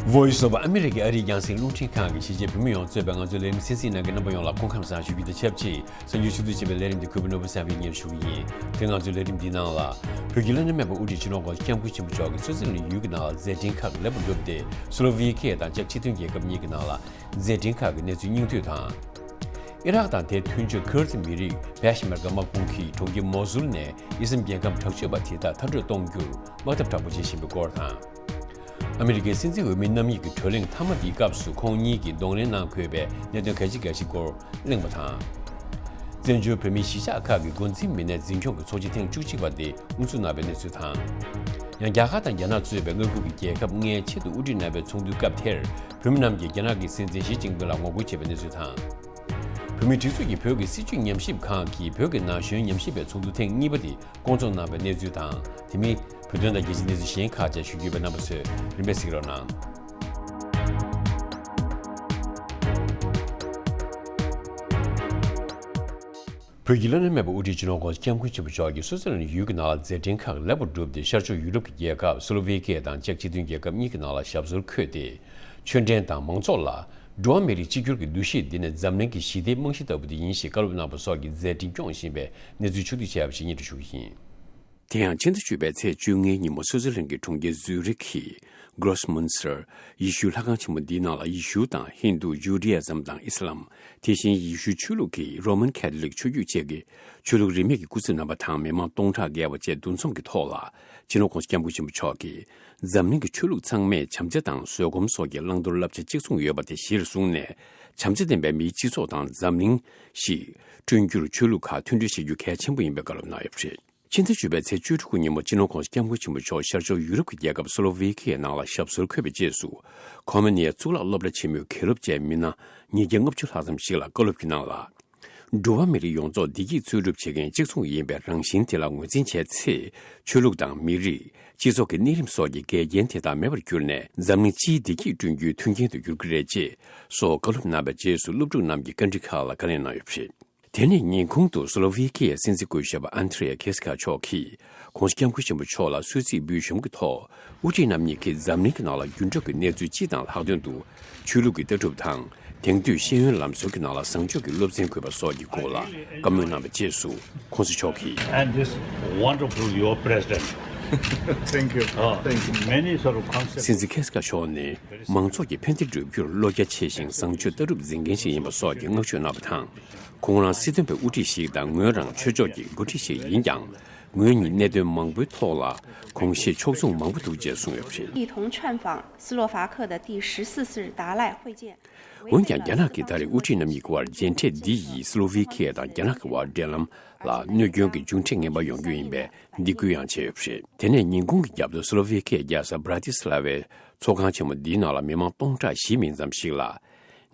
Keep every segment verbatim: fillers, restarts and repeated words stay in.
Voice of America ཨ་རིའི་རྒྱང་སྲིང་རླུང་འཕྲིན་ཁང་གི་གཞིས་བྱེས་བོད་མི་ཡོངས་གཙོས་པའི་ང་ཚོའི་ལས་རིམ་གསན་གཟིགས་གནང་མཁན་རྣམ་པ་ཡོངས་ལ་སྐུ་ཁམས་བཟང་ཞུ་རྒྱུ་དང་ཆབས་ཅིག་གསར་འགྱུར་ཕྱོགས་བསྡུས་བྱས་པའི་ལས་རིམ་དེ་གུས་པ་ནོར་བུ་བསམ་འཕེལ་གྱིས་སྙན་ཞུ་གི་ཡིན། དེ་ང་ཚོའི་ལས་རིམ་འདིའི་ནང་ལ། བོད་ཀྱི་བླ་ན་མེད་པའི་དབུ་ཁྲིད་སྤྱི་ནོར་༧གོང་ས་༧སྐྱབས་མགོན་ཆེན་པོ་མཆོག་གིས་སུད་སི་ལན་ཡུལ་གྱི་ནང་ལ་མཛད་འཕྲིན་ཁག་ལེགས་པར་བསྒྲུབས་ཏེ། སུ་ལོ་ཝེ་ཁི་ཡ་དང་ལྕགས་ཆིག་སྟོན་རྒྱལ་ཁབ་གཉིས་ཀྱི་ནང་ལ་མཛད་འཕྲིན་ཁག་གི་གནས་ཚུལ་སྙིང་བསྡུས་དང་། ཨི་རག་དང་དེའི་མཐུན་ཕྱོགས་ཁུར་ཏི་མི་རིགས་པེ་ཤ་མེར་ག་དམག་དཔུང་གིས་གྲོང་ཁྱེར་མོ་སུལ་ནས་ཨི་སམ་རྒྱལ་ཁམས་དྲག་སྤྱོད་པ་དེ་དག་མཐར་སྐྲོད་གཏོང་རྒྱུར་དམག་འཐབ་དྲག་པོ་བྱེད་བཞིན་པའི་སྐོར་དང་། ཨ་མི་རི་ཀའི་སྲིད་འཛིན་འོས་མི་རྣམ་གཉིས་ཀྱི་བགྲོ་གླེང་མཐའ་མ་འདིའི་སྐབས་སུ་ཁོང་གཉིས་ཀྱིས་གདོང་ལེན་གནང་དགོས་པའི་གནད་དོན་གལ་ཆེ་འགའ་ཞིག་སྐོར་གླེང་བ་དང་། བཙན་བྱོལ་བོད་མིའི་གཞིས་ཆགས་ཁག་གི་འགོ་འཛིན་མི་སྣའི་འཛིན་སྐྱོང་གི་ཚོགས་སྤྱི་ཐེངས་བཅུ་གཅིག་པ་དེ་དབུ་འཛུགས་གནང་བའི་གནས་ཚུལ་དང་། ཡང་རྒྱ་གར་དང་རྒྱ་ནག་གཙོས་པའི་མངའ་ཁུལ་གྱི་རྒྱལ་ཁབ་ལྔའི་ཆེད་དུ་དབུ་ཁྲིད་གནང་བའི་ཚོགས་འདུའི་སྐབས་དེར་བོད་མི་རྣམས་ཀྱིས་རྒྱ་ནག་གི་སྲིད་འཛིན་ཞི་ཅིན་ཕིང་ལ་ངོ་རྒོལ་བྱས་པའི་གནས་ཚུལ་དང་། བོད་མིའི་སྒྲིག་འཛུགས་ཀྱི་བོད་ཀྱི་སྲིད་བྱུས་ཉམས་ཞིབ་ཁང་གིས་བོད་ཀྱི་ན་གཞོན་ཉམས་ཞིབ་པའི་ཚོགས་འདུ་ཐེངས་གཉིས་པ་དེ་བསྐོང་ཚོགས་གནང་བའི་གནས་ཚུལ་དང་། དེ་མིན་བོད་དོན་དང་རྒྱལ་སྤྱིའི་གནས་ཚུལ་གཞན་ཁག་བཅས་ཞུ་རྒྱུ་ཡོད་པས་རྣམ་པ་ཚོས་རིམ་པས་གཟིགས་རོགས་གནང་། བོད་ཀྱི་བླ་ན་མེད་པའི་དབུ་ཁྲིད་སྤྱི་ནོར་༧གོང་ས་༧སྐྱབས་མགོན་ཆེན་པོ་མཆོག་གིས་སུད་སི་ལན་ཡུལ་གྱི་ནང་ལ་མཛད་འཕྲིན་ཁག་ལེགས་པར་བསྒྲུབས་ཏེ། ཤར་ཕྱོགས་ཡུ་རོབ་ཀྱི་རྒྱལ་ཁབ་སུ་ལོ་ཝེ་ཁི་ཡ་དང་ལྕགས་ཆིག་སྟོན་རྒྱལ་ཁབ་གཉིས་ཀྱི་ནང་ལ་ཞབས་སོར་འཁོད་དེ། ཆོས་འབྲེལ་དང་མང་ཚོགས་ལ་འགྲོ་བ་མིའི་རིགས་གཅིག་གྱུར་གྱི་འདུ་ཤེས་འདི་ནི་འཛམ་གླིང་གི་ཞི་བདེའི་རྨང་གཞི་ལྟ་བུ་དེ་ཡིན་ཞེས་བཀའ་སློབ་གནང་བ་སོགས་ཀྱི་མཛད་འཕྲིན་སྐྱོང་བཞིན་པའི་གནས་ཚུལ་ཕྱོགས་བསྡུས་བྱས་པ་ཞིག་སྙན་སྒྲོན་ཞུ་གི་ཡིན། དེ་ཡང་ཕྱི་ཟླ་བཅུ་པའི་ཚེས་བཅོ་ལྔའི་ཉིན་མོ་སུད་སི་ལན་གྱི་གྲོང་ཁྱེར་ཛུ་རིག་གི་གྷོ་སི་མུན་སར་ཡེ་ཤུའི་ལྷ་ཁང་ཆེན་མོ་འདིའི་ནང་ལ་ཡེ་ཤུ་དང་ཧིན་རྡུ། ཇུ་ཌི་ཨི་ཛམ་དང་ཨི་སི་ལམ། དེ་བཞིན་ཡེ་ཤུའི་ཆོས་ལུགས་ཀྱི་རོ་མན་ཁེ་ཐོ་ལིག་ཆོས་བརྒྱུད་བཅས་ཀྱི་ཆོས་ལུགས་རིས་མེད་ཀྱི་སྐུ་ཚབ་རྣམ་པ་དང་མི་མང་སྟོང་ཕྲག་བརྒལ་བ་བཅས་འདུ་འཛོམས་ཀྱི་ཐོག་ལ། སྤྱི་ནོར་༧གོང་ས་༧སྐྱབས་མགོན་ཆེན་པོ་མཆོག་གིས། འཛམ་གླིང་གི་ཆོས་ལུགས་ཚང་མས་བྱམས་བརྩེ་དང་བཟོད་སྒོམ་སོགས་ཀྱི་བླང་དོར་བསླབ་བྱ་གཅིག་མཚུངས་ཡོད་པ་དེ་གཞིར་བཟུང་ནས། བྱམས་བརྩེ་ལྡན་པའི་མིའི་སྤྱི་ཚོགས་དང་འཛམ་གླིང་ཞིག་བསྐྲུན་རྒྱུར་ཆོས་ལུགས་ཁག་མཐུན་སྒྲིལ་བྱེད་རྒྱུ་གལ་ཆེན་པོ་ཡིན་པའི་བཀའ་སློབ་གནང་ཡོད་པ་རེད། ཕྱི་ཟླ་བཅུ་པའི་ཚེས་བཅུ་དྲུག་ཉིན་མོ་སྤྱི་ནོར་༧གོང་ས་༧སྐྱབས་མགོན་ཆེན་པོ་མཆོག་ཤར་ཕྱོགས་ཡུ་རོབ་ཀྱི་རྒྱལ་ཁབ་སུ་ལོ་ཝེ་ཁི་ཡའི་ནང་ལ་ཞབས་སོར་འཁོད་པའི་རྗེས་སུ། ཁོ་མོན་ནི་ཡའི་གཙུག་ལག་སློབ་གྲྭ་ཆེན་མོའི་དགེ་སློབ་བཅས་མི་སྣ་ཉིས་བརྒྱ་ལྔ་བཅུ་ལྷག་ཙམ་ཞིག་ལ་བཀའ་སློབ་ཀྱི་ནང་ལ། འགྲོ་བ་མི་རིགས་ཡོངས་རྫོགས་བདེ་སྐྱིད་འཚོལ་སྒྲུབ་བྱེད་མཁན་གཅིག་མཚུངས་ཡིན་པའི་རང་བཞིན་དེ་ལ་ངོས་འཛིན་བྱས་ཚེ། ཆོས་ལུགས་དང་མི་རིགས། སྤྱི་ཚོགས་ཀྱི་གནས་རིམ་སོགས་ཀྱི་འགལ་རྐྱེན་དེ་དག་མེད་པར་གྱུར་ནས། འཛམ་གླིང་སྤྱིའི་བདེ་སྐྱིད་བསྐྲུན་རྒྱུའི་མཐུན་རྐྱེན་དུ་འགྱུར་གྱི་རེད། ཅེས་སོགས་བཀའ་སློབ་གནང་བའི་རྗེས་སུ། སློབ་ཕྲུག་རྣམས་ཀྱིས་བཀའ་འདྲི་ཁག་ལ་བཀའ་ལན་གནང་ཡོད་པ་རེད། དེ་ནས་ཉིན་གུང་དུ་སུ་ལོ་ཝེ་ཁི་ཡའི་སྲིད་འཛིན་སྐུ་ཞབས་ཨན་ཏྲེ་ཡ་ཁེ་སི་ཁ་མཆོག་གིས། ༧གོང་ས་༧སྐྱབས་མགོན་ཆེན་པོ་མཆོག་ལ་གསོལ་ཚིགས་འབུལ་ཞུམ་གྱི་ཐོག་དབུ་ཁྲིད་རྣམ་གཉིས་ཀྱིས་འཛམ་གླིང་གི་ནང་ལ་འགྱུར་འགྲོས་ཀྱི་གནས་ཚུལ་སྤྱི་དང་ལྷག་དོན་དུ། ཆོས་ལུགས་ཀྱི་ལྟ་གྲུབ་དང་། དེང་དུས་ཤེས་ཡོན་ལམ་སྲོལ་གྱི་ནང་ལ་བཟང་སྤྱོད་ཀྱི་སློབ་ཚན་དགོས་པ་སོགས་ཀྱི་སྐོར་ལ་བཀའ་མོལ་གནང་བའི་རྗེས་སུ། ༧གོང་ས་མཆོག་གིས། And this wonderful your president. Thank you. Uh, Thank you. Many sort of concepts. སྲིད་འཛིན་ཁེ་སི་ཁ་མཆོག་ནི། མང་ཚོགས་ཀྱི་ཕན་བདེ་བསྒྲུབ་རྒྱུར་བློ་རྒྱ་ཆེ་ཞིང་། བཟང་སྤྱོད་ལྟ་གྲུབ་འཛིན་མཁན་ཞིག་ཡིན་པ་སོགས་ཀྱི་བསྔགས་བརྗོད་གནང་བ་དང་། ཁོང་རང་སྲིད་དོན་པའི་དབུ་ཁྲིད་ཞིག་དང་། ངོས་རང་ཆོས་ཕྱོགས་ཀྱི་འགོ་ཁྲིད་ཞིག་ཡིན་ཀྱང་། ངོས་གཉིས་གནད་དོན་མང་པོའི་ཐོག་ལ་གོང་བཞེས་ཕྱོགས་མཚུངས་མང་པོ་འདུག་ཅེས་གསུངས་ཡོད་པ་རེད། 一同探访斯洛伐克的第十四次达赖会见。 འོན་ཀྱང་། རྒྱ་ནག་གི་ད་རེས་དབུ་ཁྲིད་རྣམ་གཉིས་ཀྱི་དབར་མཇལ་འཕྲད་འདི་ཡིས། སི་ལོ་ཝེ་ཁི་ཡ་དང་རྒྱ་ནག་གི་དབར་འབྲེལ་ལམ་ལ་གནོད་སྐྱོན་གྱི་མཇུག་འབྲས་ངན་པ་ཡོང་རྒྱུ་ཡིན་པའི་སྡིགས་སྐུལ་ཡང་བྱས་ཡོད་པ་རེད། དེ་ནས་ཉིན་གུང་གི་རྒྱབ་ཏུ། སི་ལོ་ཝེ་ཁི་ཡའི་རྒྱལ་ས་བྷ་ར་ཏི་སི་ལ་ཝའི་ཚོགས་ཁང་ཆེན་མོ་འདིའི་ནང་ལ། མི་མང་སྟོང་ཕྲག་བཞི་མིན་ཙམ་ཞིག་ལ།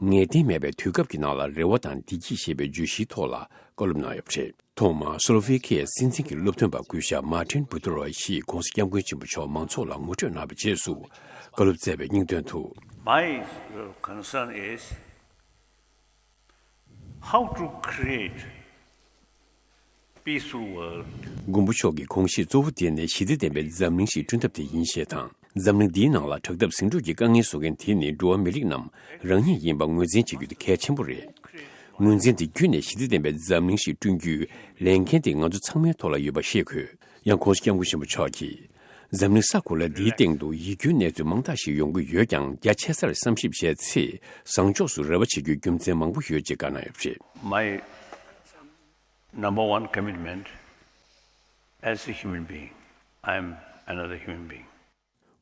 ངེས་གཏན་མེད་པའི་དུས་སྐབས་ཀྱི་ནང་ལ་རེ་བ་དང་བདེ་སྐྱིད་ཞེས་པའི་བརྗོད་གཞིའི་ཐོག་ལ་བཀའ་སློབ་གནང་ཡོད་པ་རེད། ཐོག་མར་སི་ལོ་ཝེ་ཁི་ཡའི་སྲིད་འཛིན་གྱི་སློབ་སྟོན་པ་སྐུ་ཞབས་མཱ་ཏིན་བུ་ཏི་རོ་ཡིས་༧གོང་ས་༧སྐྱབས་མགོན་ཆེན་པོ་མཆོག་མང་ཚོགས་ལ་ངོ་སྤྲོད་གནང་བའི་རྗེས་སུ། བཀའ་སློབ་སྩལ་བའི་སྙིང་དོན་དུ། My uh, concern is how to create peaceful world. མགོན་པོ་མཆོག་གི་དགོངས་གཞི་གཙོ་བོ་དེ་ནི་ཞི་བདེ་ལྡན་པའི་འཛམ་གླིང་ཞིག་བསྐྲུན་ཐབས་དེ་ཡིན་ཞེས་དང་། འཛམ་གླིང་འདིའི་ནང་ལ་དྲག་འཐབ་ཟིང་འཁྲུག་གི་དཀའ་ངལ་བཟོ་མཁན་དེ་ནི་འགྲོ་བ་མི་རིགས་རྣམས་རང་ཉིད་ཡིན་པ་ངོས་འཛིན་བྱེད་རྒྱུ་དེ་གལ་ཆེན་པོ་རེད། ངོས་འཛིན་དེ་བརྒྱུད་ནས་ཞི་བདེ་ལྡན་པའི་འཛམ་གླིང་ཞིག་བསྐྲུན་རྒྱུའི་ལས་འགན་དེ་ང་ཚོ་ཚང་མའི་ཐོག་ལ་ཡོད་པ་ཤེས་དགོས། ཡང་༧གོང་ས་༧སྐྱབས་མགོན་ཆེན་པོ་མཆོག་གིས། འཛམ་གླིང་ས་གོ་ལ་འདིའི་སྟེང་དུ་ཡིད་སྐྱོའི་གནས་ཚུལ་མང་དག་ཞིག་ཡོང་གི་ཡོད་ཀྱང་། རྒྱ་ཆེ་སར་བསམ་ཞིབ་བྱས་ཚེ། བཟང་ཕྱོགས་སུ་རེ་བ་བྱེད་རྒྱུའི་རྒྱུ་མཚན་མང་པོ་ཡོད་ཅེས་བཀའ་གནང་ཡོད་པ་རེད། My number one commitment as a human being, I am another human being.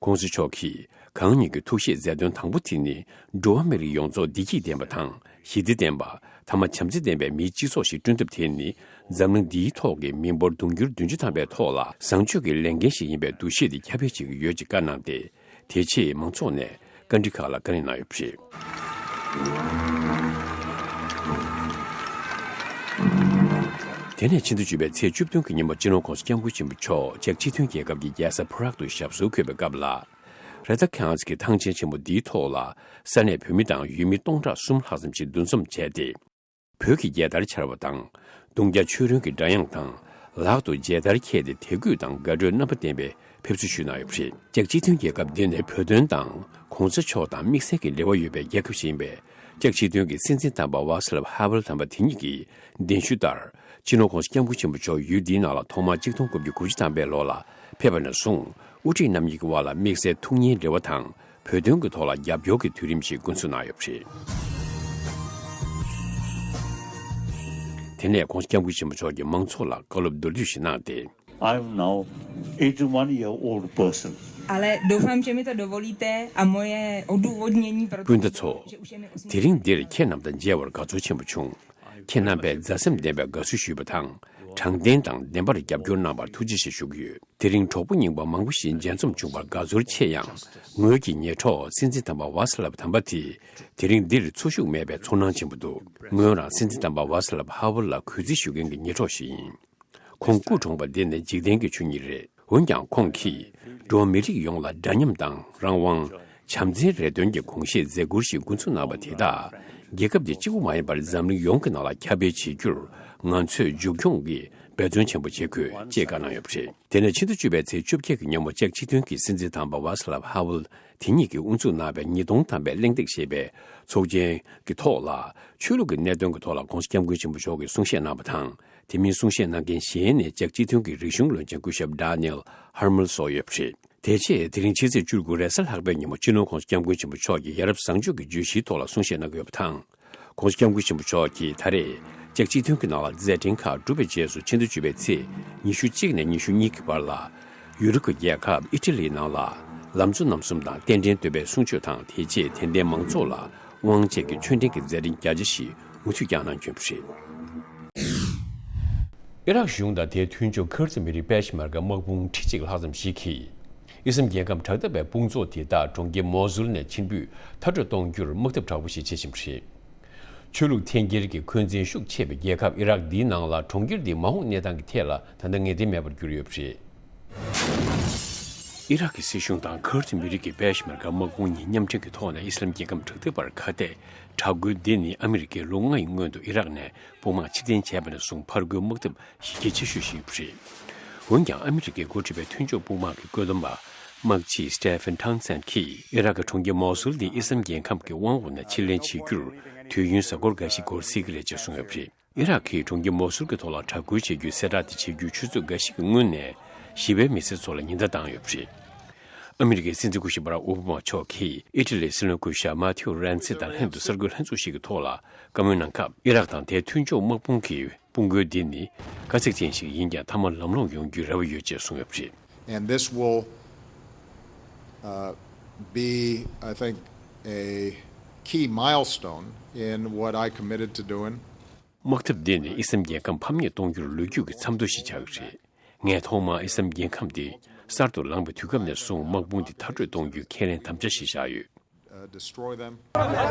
༸གོང་ས་མཆོག་གིས་གང་ཉིད་ཀྱི་ཐུགས་བཞེད་མཛད་དོན་དང་པོ་དེ་ནི། འགྲོ་བ་མི་རིགས་ཡོངས་རྫོགས་བདེ་སྐྱིད་ལྡན་པ་དང་། ཞི་བདེ་ལྡན་པ། ཐ་མ་བྱམས་བརྩེ་ལྡན་པའི་མིའི་སྤྱི་ཚོགས་ཤིག་བསྐྲུན་ཐབས་དེ་ནི། འཛམ་གླིང་འདིའི་ཐོག་གི་མི་འབོར་དུང་ཕྱུར་བདུན་ཅུ་ཐམ་པའི་ཐོག་ལ་བཟང་སྤྱོད་ཀྱི་ལས་འགན་ཞིག་ཡིན་པའི་འདུ་ཤེས་དེ་ཁྱབ་སྤེལ་བྱེད་ཀྱི་ཡོད་ཅེས་བཀའ་གནང་སྟེ། དེ་ཆེད་མང་ཚོགས་ནས་བཀའ་འདྲི་ཁག་ལ་བཀའ་ལན་གནང་ཡོད་པ་རེད། དེ་ནས་ཕྱི་ཟླ་བཅུ་པའི་ཚེས་བཅུ་བདུན་གྱི་ཉིན་མོ། སྤྱི་ནོར་༸གོང་ས་༸སྐྱབས་མགོན་ཆེན་པོ་མཆོག་ཅེཀ་སྤྱི་མཐུན་རྒྱལ་ཁབ་ཀྱི་རྒྱལ་ས་པ་རག་ཏུ་ཞབས་སོར་འཁོད་པའི་སྐབས་ལ། རེ་ཐ་ཁེ་ཨན་སི་ཀྱི་ཐང་ཆེན་ཆེན་མོ་འདིའི་ཐོག་ལ། ས་གནས་བོད་མི་དང་ཡུལ་མི་སྟོང་ཕྲག་གསུམ་ལྷག་ཙམ་ཞིག་འདུ་འཛོམས་བྱས་ཏེ། བོད་ཀྱི་རྒྱལ་དར་འཕྱར་བ་དང་། རྡུང་རྒྱ་ཆོས་རོལ་གྱི་སྒྲ་དབྱངས་དང་། ལག་ཏུ་མཇལ་དར་འཁྱེར་ཏེ་དད་གུས་དང་དགའ་སྤྲོའི་རྣམ་པ་བསྟན་པའི་ཕེབས་བསུ་ཞུས་གནང་ཡོད་པ་རེད། ཅེཀ་སྤྱི་མཐུན་རྒྱལ་ཁབ་འདི་ནི་བོད་དོན་དང་། གོང་ས་མཆོག་དང་དམིགས་བསལ་གྱི་འབྲེལ་བ་ཡོད་པའི་རྒྱལ་ཁབ་ཞིག་ཡིན་པའི་ལྕགས་བྱི་ཐོན་གྱི་སྲིད་འཛིན་དམ་པ་ཝཱ་སི་ལབ་ཧ་ཝེལ་དམ་པ་དེ་ཉིད་ཀྱི་གདན་ཞུ་ལྟར། སྤྱི་ནོར་༧གོང་ས་༧སྐྱབས་མགོན་ཆེན་པོ་མཆོག་ཡུལ་འདིའི་ནང་ལ་ཐོག་མར་གཅིག་སྟོང་དགུ་བརྒྱ་དགུ་བཅུ་ཐམ་པའི་ལོ་ལ་ཕེབས་པ་ནས་བཟུང་། དབུ་ཁྲིད་རྣམ་གཉིས་ཀྱི་དབར་ལ་དམིགས་བསལ་ཐུགས་མཉེས་འབྲེལ་བ་དང་། བོད་དོན་གྱི་ཐོག་ལ་རྒྱབ་སྐྱོར་གྱི་དུས་རིམ་ཞིག་འགོ་འཛུགས་གནང་ཡོད་པ་རེད། དེ་ནས་༧གོང་ས་༧སྐྱབས་མགོན་ཆེན་པོ་མཆོག་གིས་མང་ཚོགས་ལ་བཀའ་སློབ་མདོར་བསྡུས་ཤིག་གནང་སྟེ། I am now eighty-one year old person. Ale doufám, že mi to dovolíte, odůvodnění, proto, སྤུན་ཟླ་ཚོ། དེ་རིང་འདིར་ཁྱེད་རྣམས་དང་མཇལ་བར་དགའ་ཚོར་ཆེན་པོ་བྱུང་། ཁྱེད་རྣམ་པས་མཛའ་སེམས་ལྡན་པའི་དགའ་བསུ་ཞུས་པ་དང་། དྲང་བདེན་དང་བདེན་པར་རྒྱབ་སྐྱོར་གནང་བར་ཐུགས་རྗེ་ཆེ་ཞུ་གི་ཡོད། དེ་རིང་གྲོགས་པོ་རྙིང་པ་མང་པོ་ཞིག་མཇལ་འཛོམས་བྱུང་བར་དགའ་ཚོར་ཆེ་ཡང་། ངོས་ཀྱི་ཉེ་གྲོགས་སྲིད་འཛིན་དམ་པ་ཝཱ་སི་ལབ་དམ་པ་དེ་དེ་རིང་འདིར་འཚོ་བཞུགས་མེད་པའི་ཚོར་སྣང་ཆེན་པོ་འདུག་ངོས་རང་སྲིད་འཛིན་དམ་པ་ཝཱ་སི་ལབ་ཧ་ཝེལ་ལ་གུས་བརྩི་ཞུ་མཁན་གྱི་ཉེ་གྲོགས་ཤིག་ཡིན། ཁོང་སྐུ་གྲོངས་པ་འདི་ནི་འཇིག་རྟེན་གྱི་ཆོས་ཉིད་རེད། འོན་ཀྱང་ཁོང་གིས་འགྲོ་བ་མི་རིགས་ཡོངས་ལ་འདྲ་མཉམ་དང་རང་དབང་། བྱམས་བརྩེའི་རེ་འདུན་གྱི་གོམས་གཤིས་མཛད་ཁུར་ཞིག་འགོ་འཛུགས་གནང་བ་དེ་དག་རྒྱལ་ཁབ་འདི་གཅིག་པུ་མ་ཡིན་པར་འཛམ་གླིང་ཡོངས་ཀྱི་ནང་ལ་ཁྱབ་སྤེལ་བྱེད་རྒྱུར་ང་ཚོས་མཇུག་སྐྱོང་གིས་འབད་བརྩོན་ཆེན་པོ་བྱེད་དགོས་ཅེས་བཀའ་གནང་ཡོད་པ་རེད། དེ་ནས་ཕྱི་ཟླ་བཅུ་པའི་ཚེས་བཅོ་བརྒྱད་ཀྱི་ཉིན་མོ་ལྕགས་བྱི་ཐོན་གྱི་སྲིད་འཛིན་དམ་པ་ཝཱ་སི་ལབ་ཧ་ཝེལ་དེ་ཉིད་ཀྱིས་དབུ་འཛུགས་གནང་བའི་ཉིས་སྟོང་ཐམ་པའི་གླེང་སྟེགས་ཞེས་པའི་ཚོགས་ཆེན་གྱི་ཐོག་ལ། ཆོས་ལུགས་ཀྱི་གནད་དོན་གྱི་ཐོག་ལ་༧གོང་ས་༧སྐྱབས་མགོན་ཆེན་པོ་མཆོག་གིས་གསུང་བཤད་གནང་བ་དང་། དེ་མིན་གསུང་བཤད་གནང་མཁན་གཞན་ནི་ལྕགས་བྱི་ཐོན་གྱི་རིག་གཞུང་བློན་ཆེན་སྐུ་ཞབས་ཌེ་ནེལ་ཧར་མལ་སོགས་ཡོད་པ་རེད། དེ་རྗེས་དེ་རིང་ཕྱི་ཚེས་བཅུ་དགུ་རེས་གཟའ་ལྷག་པའི་ཉིན་མོ་སྤྱི་ནོར་༧གོང་ས་༧སྐྱབས་མགོན་ཆེན་པོ་མཆོག་གིས་ཡ་རབས་བཟང་སྤྱོད་ཀྱི་བརྗོད་གཞིའི་ཐོག་ལ་གསུང་བཤད་གནང་གི་ཡོད་པ་དང་། ༧གོང་ས་༧སྐྱབས་མགོན་ཆེན་པོ་མཆོག་གིས་ད་རེས་ལྕགས་བྱི་ཐོན་གྱི་ནང་ལ་མཛད་འཕྲིན་ཁག་གྲུབ་པའི་རྗེས་སུ་ཕྱི་ཟླ་བཅུ་པའི་ཚེས་ཉི་ཤུ་གཅིག་ནས་ཉི་ཤུ་གཉིས་ཀྱི་བར་ལ། ཡུ་རོབ་ཀྱི་རྒྱལ་ཁབ་ཨི་ཊ་ལིའི་ནང་ལ་ལམ་གཙོ་རྣམ་གསུམ་དང་རྟེན་འབྲེལ་བསྟོད་པའི་གསུང་ཆོས་དང་། དེ་རྗེས་དད་ལྡན་མང་ཚོགས་ལ་དབང་ཆེད་ཀྱི་ཆོས་འབྲེལ་གྱི་མཛད་འཕྲིན་བརྒྱ་ཆ་ཞིག་མུ་མཐུད་བསྐྱངས་གནང་བྱུང་བ་རེད། ཨི་རག་གཞུང་དང་དེའི་མཐུན་ཕྱོགས་ཁུར་ཙི་མི་རིགས་པེ་ཤི་མར་ཀ་དམག་དཔུང་ཁྲི་གཅིག་ལྷག་ཙམ་ཞིག་གིས། ཨི་སམ་རྒྱལ་ཁམས་དྲག་འཐབ་པའི་དཔུང་ཚོགས་དེ་དག་གྲོང་ཁྱེར་མོ་སུལ་ནས་ཕྱིར་འབུད་མཐར་སྐྲོད་གཏོང་རྒྱུར་དམག་འཐབ་དྲག་པོ་ཞིག་བྱེད་བཞིན་པ་རེད། ཆོས་ལུགས་འཐེན་འཁྱེར་གྱི་འཁོན་འཛིན་ཤུགས་ཆེ་བའི་རྒྱལ་ཁབ་ཨི་རག་འདིའི་ནང་ལ་གྲོང་ཁྱེར་འདིའི་མ་འོངས་གནས་སྟངས་ཀྱི་ཐད་ལ་ད་ལྟ་ངེས་གཏན་མེད་པར་གྱུར་ཡོད་པ་རེད། ཨི་རག་གི་སྲིད་གཞུང་དང་ཁུར་ཙི་མི་རིགས་ཀྱི་པེ་ཤི་མར་ཀ་དམག་དཔུང་གཉིས་མཉམ་འབྲེལ་གྱི་ཐོག་ནས་ཨི་སི་ལམ་རྒྱལ་ཁམས་དྲག་འཐབ་པར་ཁ་གཏད་དྲག་རྒོལ་འདི་ནི་ཨ་མི་རི་ཀས་ལོ་ལྔ་ཡི་སྔོན་དུ་ཨི་རག་ནས་དཔུང་དམག་ཕྱིར་འཐེན་བྱས་པ་ནས་བཟུང་ཕར་རྒོལ་དམག་འཐབ་གཞི་རྒྱ་ཆེ་ཤོས་ཤིག་ཡིན་པ་རེད། འོན་ཀྱང་ཨ་མི་རི་ཀས་འགོ་ཁྲིད་པའི་མཐུན་ཕྱོགས་དཔུང་དམག་གི་བཀོད་འདོམས་པ་དམག་སྤྱི་Stephen Townsend གྱིས་ཨི་རག་གི་གྲོང་ཁྱེར་མོ་སུལ་དེ་ཨི་སམ་རྒྱལ་ཁམས་ཀྱི་དབང་འོག་ནས་ཕྱིར་ལེན་བྱེད་རྒྱུར་དུས་ཡུན་གཟའ་འཁོར་འགའ་ཞིག་འགོར་སྲིད་ཀྱི་རེད་ཅེས་གསུངས་ཡོད་པ་རེད། ཨི་རག་གིས་གྲོང་ཁྱེར་མོ་སུལ་གྱི་ཐོག་ལ་དྲག་རྒོལ་བྱེད་རྒྱུའི་གསལ་བསྒྲགས་དེ་བྱེད་རྒྱུའི་ཆུ་ཚོད་འགའ་ཞིག་གི་སྔོན་ནས་ཞི་བའི་མི་སེར་ཚོ་ལ་ཉེན་བརྡ་བཏང་ཡོད་པ་རེད། ཨ་མི་རི་ཀའི་སྲིད་འཛིན་སྐུ་ཞབས་བྷ་རག་ཨོ་བྷ་མ་མཆོག་གིས་ཨི་ཊ་ལིའི་སྲིད་བློན་སྐུ་ཞབས་མ་ཐེའོ་རན་ཚི་དང་ལྷན་དུ་གསར་འགོད་ལྷན་ཚོགས་ཤིག་གི་ཐོག་ལ་བཀའ་མོལ་གནང་སྐབས། ཨི་རག་དང་དེའི་མཐུན་ཕྱོགས་དམག་དཔུང་གི་དཔུང་རྒོལ་འདི་ནི་དཀའ་ཚེགས་ཅན་ཞིག་ཡིན་ཀྱང་མཐའ་མ་ལམ་ལྷོང་ཡོང་རྒྱུའི་རེ་བ་ཡོད་ཅེས་གསུངས་ཡོད་པ་རེད། And this will, uh, be, I think, a key milestone in what I committed to doing. དམག་འཐབ་འདི་ནི་ཨི་སམ་རྒྱལ་ཁམས་ཕམ་ཉེས་གཏོང་རྒྱུར་ལོ་རྒྱུས་ཀྱི་མཚམས་ཐོ་ཞིག་ཆགས་ཀྱི་རེད། ངས་ཐོག་མར་ཨི་སམ་རྒྱལ་ཁམས་འདི་གསར་དུ་ལངས་པའི་དུས་སྐབས་ནས་བཟུང་དམག་དཔུང་འདི་མཐར་སྐྲོད་གཏོང་རྒྱུའི་ཁས་ལེན་དམ་བཅའ་ཞིག་བཞག་ཡོད། Uh, destroy them.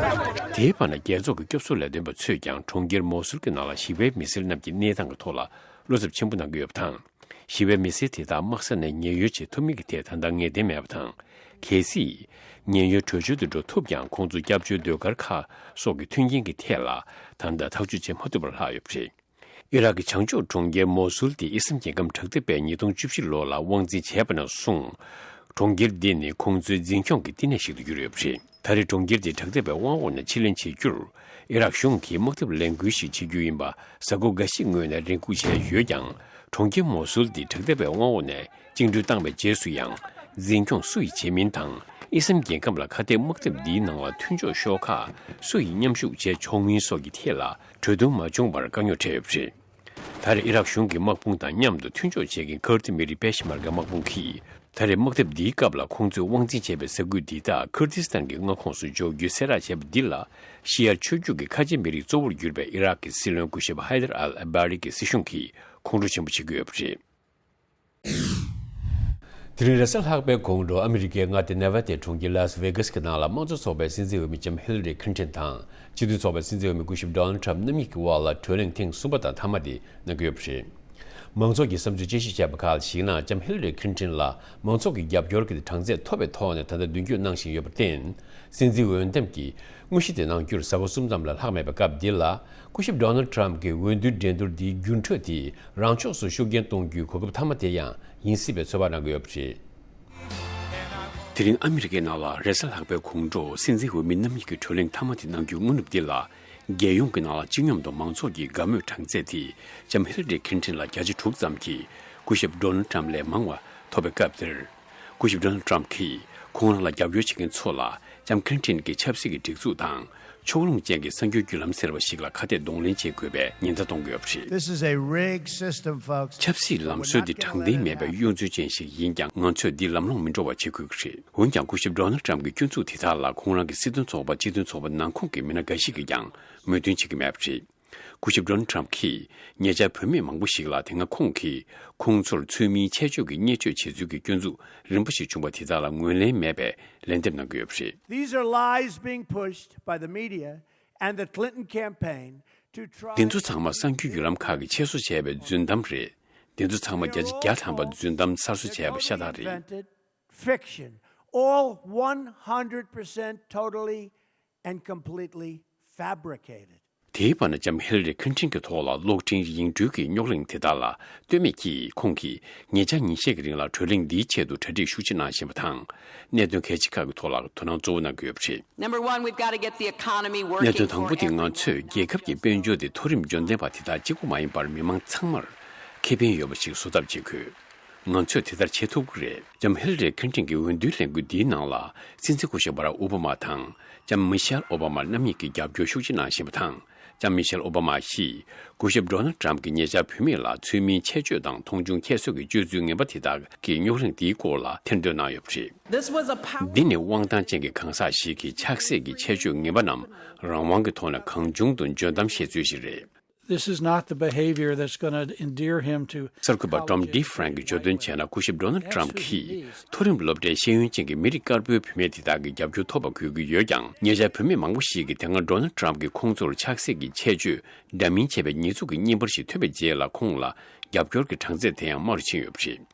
དེའི་བར་ན་རྒྱལ་ཚོགས་ཀྱི་སྐྱོབ་གསོ་ལས་དོན་པ་ཚོས་ཀྱང་གྲོང་ཁྱེར་མོ་སུལ་གྱི་ནང་ལ་ཞི་བའི་མི་སེར་རྣམས་ཀྱི་གནས་སྟངས་ཀྱི་ཐོག་ལ་བློ་འཚབ་ཆེན་པོ་གནང་གི་ཡོད་པ་དང་། ཞི་བའི་མི་སེར་དེ་དག་དམག་ས་ནས་ཉེན་གཡོལ་བྱེད་ཐུབ་མིན་གྱི་ཐད་ད་ལྟ་ངེས་གཏན་མེད་པ་དང་། གལ་སྲིད་ཉེན་གཡོལ་བྲོས་བྱོལ་དུ་འགྲོ་ཐུབ་ཀྱང་ཁོང་ཚོ་སྐྱབས་བཅོལ་ཟློས་གར་ཁག་སོགས་ཀྱི་མཐུན་རྐྱེན་གྱི་ཐད་ལ་ད་ལྟ་ཐག་གཅོད་བྱེད་མ་ཐུབ་པར་ལྷག་ཡོད་པ་རེད། ཨི་རག་གི་བྱང་ཕྱོགས་གྲོང་ཁྱེར་མོ་སུལ་དེ་ཨི་སམ་རྒྱལ་ཁམས་དྲག་འཐབ་པས་ཉིས་སྟོང་བཅུ་བཞི་ལོ་ལ་དབང་འཛིན་བྱས་པ་ནས་བཟུང་། གྲོང་ཁྱེར་འདི་ནི་ཁོང་ཚོའི་འཛིན་སྐྱོང་གི་བསྟི་གནས་ཤིག་ཏུ་གྱུར་ཡོད་པ་རེད། ད་རེས་གྲོང་ཁྱེར་འདི་དྲག་འཐབ་པའི་དབང་འོག་ནས་ཕྱིར་ལེན་བྱེད་རྒྱུར། ཨི་རག་གཞུང་གིས་དམག་འཐབ་ལས་འགུལ་ཞིག་བྱེད་རྒྱུ་ཡིན་པ་གཟའ་འཁོར་འགའ་ཞིག་སྔོན་ནས་རེ་སྒུག་བྱས་ཡོད་ཀྱང་། གྲོང་ཁྱེར་མོ་སུལ་འདི་དྲག་འཐབ་པའི་དབང་འོག་ནས་བཅིངས་འགྲོལ་བཏང་བའི་རྗེས་སུ་ཡང་། འཛིན་སྐྱོང་སུ་ཡིས་བྱེད་མིན་དང་། ཨི་སམ་རྒྱལ་ཁམས་ལ་ཁ་གཏད་དམག་འཐབ་འདིའི་ནང་ལ་མཐུན་ཕྱོགས་ཤོག་ཁག་སུ་ཡིས་མཉམ་ཞུགས་བྱེད་ཆོག་མིན་སོགས་ཀྱི་ཐད་ལ་གྲོས་བསྡུར་མ་བྱུང་བར་དཀའ་རྙོག་འཕྲད་ཡོད་པ་རེད། ད་རེས་ཨི་རག་གཞུང་གི་དམག་དཔུང་དང་མཉམ་དུ་མཐུན་སྦྱོར་བྱེད་མཁན་ཁུར་ཏི་མི་རིགས་པེ་ཤི་མར་ཀ་དམག་དཔུང་གིས། ད་རེས་དམག་འཐབ་འདིའི་སྐབས་ལ་ཁོང་ཚོས་དབང་འཛིན་བྱས་པའི་ས་ཁུལ་འདི་དག་ཁུར་ཏི་སི་ཐན་གྱི་མངའ་ཁོངས་སུ་འཇོག་རྒྱུའི་གསལ་བསྒྲགས་བྱས་པ་འདི་ལ། ཤི་ཡ་ཆོས་བརྒྱུད་ཀྱི་ཁ་ཆེ་མི་རིགས་གཙོ་བོར་གྱུར་པའི་ཨི་རག་གི་སྲིད་བློན་སྐུ་ཞབས་ཧའི་དར་ཨལ་ཨ་བྷ་རི་གི་སྲིད་གཞུང་གིས་ཁོང་ཁྲོ་ཆེན་པོ་བྱེད་ཀྱི་ཡོད་པ་རེད། དེ་རིང་རེས་གཟའ་ལྷག་པའི་དགོང་དྲོ་ཨ་མི་རི་ཀའི་མངའ་སྡེ་ནེ་ཝ་ཌའི་གྲོང་ཁྱེར་ལཱས་ཝེ་གཱས་ཀྱི་ནང་ལ་དམངས་གཙོ་ཚོགས་པའི་སྲིད་འཛིན་འོས་མི་ལྕམ་ཧི་ལ་རི་ཁིན་ཏིན་དང་སྤྱི་འཐུས་ཚོགས་པའི་སྲིད་འཛིན་འོས་མི་སྐུ་ཞབས་ཌོ་ནལ་ཊམ་རྣམ་གཉིས་ཀྱི་དབར་ལ་གྲོས་གླེང་ཐེངས་གསུམ་པ་དང་མཐའ་མ་དེ་གནང་གི་ཡོད་པ་རེད། མང་ཚོགས་ཀྱིས་བསམ་ཚུལ་དཔྱད་ཞིབ་བྱས་པ་ཁག་ལ་གཞིགས་ན་ལྕམ་ཧི་ལ་རི་ཁིན་ཏིན་ལ་མང་ཚོགས་ཀྱི་རྒྱབ་སྐྱོར་གྱི་གྲངས་ཚད་མཐོ་བའི་ཐོག་ནས་ད་ལྟ་མདུན་སྐྱོད་གནང་བཞིན་ཡོད་པར་བརྟེན། སྲིད་འཛིན་འོས་འདེམས་ཀྱི་དངོས་གཞི་དེ་གནང་རྒྱུར་གཟའ་འཁོར་གསུམ་ཙམ་ལས་ལྷག་མེད་པའི་སྐབས་འདི་ལ། སྐུ་ཞབས་ཌོ་ནལ་ཊམ་གྱི་འོས་བསྡུའི་འགྲན་བསྡུར་འདིའི་འགྱུར་འགྲོས་དེ་རང་ཕྱོགས་སུ་ཤུགས་རྐྱེན་གཏོང་རྒྱུའི་གོ་སྐབས་མཐའ་མ་དེ་ཡང་ཡིན་སྲིད་པའི་ཚོད་དཔག་གནང་གི་ཡོད་པ་རེད། དེ་རིང་ཨ་མི་རི་ཀའི་ནང་ལ་རེས་གཟའ་ལྷག་པའི་གོང་དྲོ་སྲིད་འཛིན་འོས་མི་རྣམ་གཉིས་ཀྱི་གྲོས་གླེང་མཐའ་མ་དེ་གནང་རྒྱུའི་སྔ་ནུབ་འདི་ལ། རྒྱལ་ཡོངས་ཀྱི་ནང་ལ་སྤྱི་སྙོམས་དང་མང་ཚོགས་ཀྱི་དགའ་མོས་གྲངས་ཚད་དེ་ལྕམ་ཧི་ལ་རི་ཁིན་ཏིན་ལ་བརྒྱ་ཆ་དྲུག་ཙམ་གྱིས་སྐུ་ཞབས་ཌོ་ནལ་ཊམ་ལས་མང་བ་ཐོབ་པའི་སྐབས་དེར། སྐུ་ཞབས་ཌོ་ནལ་ཊམ་གྱིས་ཁོང་རང་ལ་རྒྱབ་སྐྱོར་བྱེད་མཁན་ཚོ་ལ་ལྕམ་ཁི་ལིན་ཏིན་གྱི་ཆབ་སྲིད་ཀྱི་སྒྲིག་འཛུགས་དང་། ཕྱོགས་ལྷུང་ཅན་གྱི་གསར་འགྱུར་བརྒྱུད་ལམ་ཟེར་བ་ཞིག་ལ་ཁ་གཏད་གདོང་ལེན་བྱེད་དགོས་པའི་ཉེན་བརྡ་གཏོང་གི་ཡོད་པ་རེད། This is a rigged system, folks. ཆབ་སྲིད་ལམ་སྲོལ་འདི་དྲང་བདེན་མེད་པའི་གཡོ་རྫུན་ཅན་ཞིག་ཡིན་ཀྱང་། ང་ཚོས་འདི་ལམ་ལྷོང་མི་འགྲོ་བ་བྱེད་དགོས་ཀྱི་རེད། འོན་ཀྱང་། སྐུ་ཞབས་ཌོ་ནལ་ཊམ་གྱི་སྐྱོན་འཛུགས་དེ་དག་ལ་ཁོང་རང་གི་སྲིད་དོན་ཚོགས་པ་སྤྱི་མཐུན་ཚོགས་པ་ནང་ཁོངས་ཀྱི་མི་སྣ་འགའ་ཞིག་གིས་ཀྱང་མོས་མཐུན་བྱེད་ཀྱི་མེད་པ་རེད། སྐུ་ཞབས་ཌོ་ནལ་ཊམ་གྱིས་ཉེ་ཆར་བུད་མེད་མང་པོ་ཞིག་ལ་དེ་སྔ་ཁོང་གིས་ཁོང་ཚོར་ཚུལ་མིན་ཆད་གཅོད་ཀྱི་བརྙས་བཅོས་བྱེད་ཚུལ་གྱི་སྐྱོན་འཛུགས་རིམ་པ་ཞིག་བྱུང་བ་དེ་དག་ལ་ངོས་ལེན་མེད་པའི་ལན་འདེབས་གནང་གི་ཡོད་པ་རེད། These are lies being pushed by the media and the Clinton campaign to try འདི་ཚོ་ཚང་མ་གསར་འགྱུར་བརྒྱུད་ལམ་ཁག་གིས་ཆེད་བཟོ་བྱས་པའི་རྫུན་གཏམ་རེད། འདི་ཚོ་ཚང་མ་བརྒྱ་ཆ་བརྒྱ་ཐམ་པ་རྫུན་གཏམ་གསར་བཟོ་བྱས་པ་ཤ་སྟག་རེད། Invented fiction. All one hundred percent totally and completely fabricated. དེའི་བར་ན་ལྕམ་ཧི་ལ་རི་ཁིན་ཏིན་གྱི་ཐོག་ལ་གློག་འཕྲིན་ཡིག་འབྲེལ་གྱི་རྙོག་གླེང་དེ་དག་ལ་ལྟོས་མེད་ཀྱིས་ཁོང་གིས་ཉེ་ཆར་ཉིན་ཤས་ཀྱི་རིང་ལ་གྲོས་གླེང་འདིའི་ཆེད་དུ་གྲ་སྒྲིག་ཤུགས་ཆེ་གནང་བཞིན་པ་དང་། གནད་དོན་གལ་ཆེ་ཁག་གི་ཐོག་ལ་དོ་སྣང་གཙོ་བོ་གནང་གི་ཡོད་པ་རེད། Number one, we've got to get the economy གནད་དོན་working དང་པོ་for དེ་ང་everyone. ཚོས་རྒྱལ་ཁབ་ཀྱི་དཔལ་འབྱོར་དེ་མཐོ་རིམ་འབྱོར་ལྡན་པ་དེ་དག་གཅིག་པུ་མ་ཡིན་པར་མི་མང་ཚང་མར་ཁེ་ཕན་ཡོད་པ་ཞིག་བཟོ་ཐབས་བྱེད་དགོས། ང་ཚོས་དེ་ལྟར་བྱེད་ཐུབ་ཀྱི་རེད། ལྕམ་ཧི་ལ་རི་ཁིན་ཏིན་གྱི་འོས་བསྡུའི་ལས་འགུལ་འདིའི་ནང་ལ་སྲིད་འཛིན་སྐུ་ཞབས་བྷ་རག་ཨོ་བྷ་མ་དང་ལྕམ་མི་ཤེལ་ཨོ་བྷ་མ་རྣམ་གཉིས་ཀྱིས་རྒྱབ་སྐྱོར་ཤུགས་ཆེ་གནང་བཞིན་པ་དང་། ལྕམ་མི་ཤེལ་ཨོ་བྷ་མ་གིས་སྐུ་ཞབས་ཌོ་ནལ་ཊམ་གྱིས་ཉེ་ཆར་བུད་མེད་ལ་ཚུལ་མིན་ཆད་གཅོད་དང་མཐོང་ཆུང་ཁྱད་གསོད་ཀྱི་སྤྱོད་ཚུལ་ངན་པ་དེ་དག་གི་རྙོག་གླེང་འདིའི་སྐོར་ལ་ཐེར་འདོན་གནང་ཡོད་པ་རེད། This was a power འདི་ནི་དབང་ཐང་ཅན་གྱི་གང་ཟག་ཞིག་གིས་ཆགས་སྲེད་ཀྱི་ཆད་གཅོད་ངན་པ་རྣམས་རང་དབང་གི་ཐོག་ནས་གང་བྱུང་དུ་འཇོན་གཏམ་བཤད་ཚུལ་ཞིག་རེད། This is not the behavior that's gonna endear him to གསར་འགོད་པ་Tom Defrank གིས་བརྗོད་དོན་བྱས་ན། སྐུ་ཞབས་ཌོ་ནལ་ཊམ་གྱིས་མཐོ་རིམ་སློབ་གྲྭའི་ཤེས་ཡོན་ཅན་གྱི་མི་རིགས་དཀར་པོའི་བུད་མེད་དེ་དག་གི་རྒྱབ་སྐྱོར་ཐོབ་པ་དགོས་ཀྱི་ཡོད་ཀྱང་། ཉེ་ཆར་བུད་མེད་མང་པོ་ཞིག་གིས་དེ་སྔ་ཌོ་ནལ་ཊམ་གྱིས་ཁོང་ཚོར་ཆགས་སྲེད་ཀྱི་ཆད་གཅོད་འདྲ་མིན་བྱས་པའི་ཉེས་འཛུགས་ཀྱི་བརྙན་པར་ཞིག་ཐོན་པའི་རྗེས་ལ་ཁོང་ལ་རྒྱབ་སྐྱོར་གྱི་གྲངས་ཚད་དེ་ཡང་དམའ་རུ་ཕྱིན་ཡོད་པ་རེད།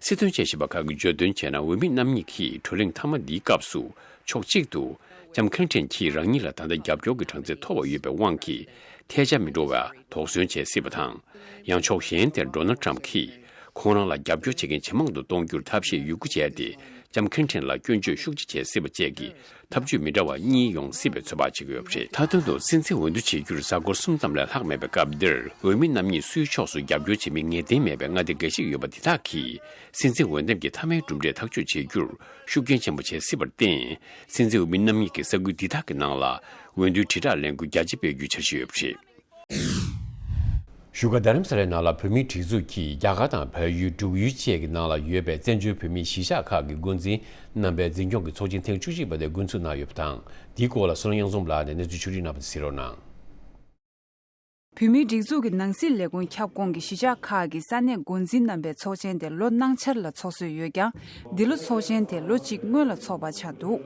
སྲིད་དོན་དཔྱད་ཞིབ་པ་ཁག་གིས་བརྗོད་དོན་བྱས་ན། འོས་མི་རྣམ་གཉིས་ཀྱིས་གྲོས་གླེང་མཐའ་མ་འདིའི་སྐབས་སུ་ཕྱོགས་གཅིག་ཏུ་ལྕམ་ཁི་ལིན་ཏིན་གྱིས་རང་ཉིད་ལ་ད་ལྟ་རྒྱབ་སྐྱོར་གྱི་གྲངས་ཚད་མཐོ་བ་ཡོད་པའི་དབང་གིས་ཐལ་ཆ་མི་འགྲོ་བར་དོགས་ཟོན་བྱེད་སྲིད་པ་དང་། ཡང་ཕྱོགས་གཞན་དེར་ཌོ་ནལ་ཊམ་གྱིས་ཁོང་རང་ལ་རྒྱབ་སྐྱོར་བྱེད་མཁན་ཇེ་མང་དུ་གཏོང་རྒྱུར་ཐབས་ཤེས་ཡོད་རྒུ་བྱས་ཏེ། ལྕམ་ཁི་ལིན་ཏིན་ལ་སྐྱོན་བརྗོད་ཤུགས་ཆེ་བྱེད་སྲིད་པ་བཅས་ཀྱི་ཐབས་ཇུས་མི་འདྲ་བ་གཉིས་ཡོང་སྲིད་པའི་ཚོད་དཔག་བྱེད་ཀྱི་ཡོད་པ་རེད། མཐའ་དོན་དུ་སྲིད་འཛིན་འོས་བསྡུ་བྱེད་རྒྱུར་གཟའ་འཁོར་གསུམ་ཙམ་ལས་ལྷག་མེད་པའི་སྐབས་འདིར། འོས་མི་རྣམ་གཉིས་སུའི་ཕྱོགས་སུ་རྒྱབ་སྐྱོར་བྱེད་མིན་ངེས་གཏན་མེད་པའི་མངའ་སྡེ་འགའ་ཞིག་ཡོད་པ་འདི་དག་གིས། སྲིད་འཛིན་འོས་འདེམས་ཀྱི་མཐའ་མའི་གྲུབ་འབྲས་ཐག་གཅོད་བྱེད་རྒྱུར་ཤུགས་རྐྱེན་ཆེན་པོ་བྱེད་སྲིད་པར་བརྟེན། སྲིད་འཛིན་འོས་མི་རྣམ་གཉིས་ཀྱི་ས་ཁུལ་འདི་དག་གི་ནང་ལ་འོས་བསྡུའི་དྲིལ་བསྒྲགས་ལས་འགུལ་རྒྱ་ཆེ་སྤེལ་རྒྱུའི་འཆར་གཞི་ཡོད་པ་རེད། བཞུགས་སྒར་རྡ་རམ་ས་ལའི་ནང་ལ་བོད་མིའི་སྒྲིག་འཛུགས་ཀྱིས་རྒྱ་གར་དང་བལ་ཡུལ། འབྲུག་ཡུལ་བཅས་ཀྱི་ནང་ལ་ཡོད་པའི་བཙན་བྱོལ་བོད་མིའི་གཞིས་ཆགས་ཁག་གི་འགོ་འཛིན་རྣམ་པའི་འཛིན་སྐྱོང་གི་ཚོགས་ཆེན་ཐེངས་བཅུ་གཅིག་པ་དེ་འགོ་འཛུགས་གནང་ཡོད་པ་དང་། འདིའི་སྐོར་ལ་བསོད་ནམས་དབྱངས་འཛོམས་ལགས་ནས་གནས་ཚུལ་ཕྱོགས་སྒྲིག་གནང་བ་དེ་གཟིགས་རོགས་གནང་། བོད་མིའི་སྒྲིག་འཛུགས་ཀྱི་ནང་སྲིད་ལས་ཁུངས་ཁྱབ་ཁོངས་ཀྱི་གཞིས་ཆགས་ཁག་གི་ས་གནས་འགོ་འཛིན་རྣམ་པའི་ཚོགས་ཆེན་དེ་ལོ་གནང་འཆར་ལ་ཚོགས་སྲོལ་ཡོད་ཀྱང་། འདི་ལོ་ཚོགས་ཆེན་དེ་ལོ་གཅིག་སྔོན་ལ་འཚོགས་པ་ཆགས་འདུག་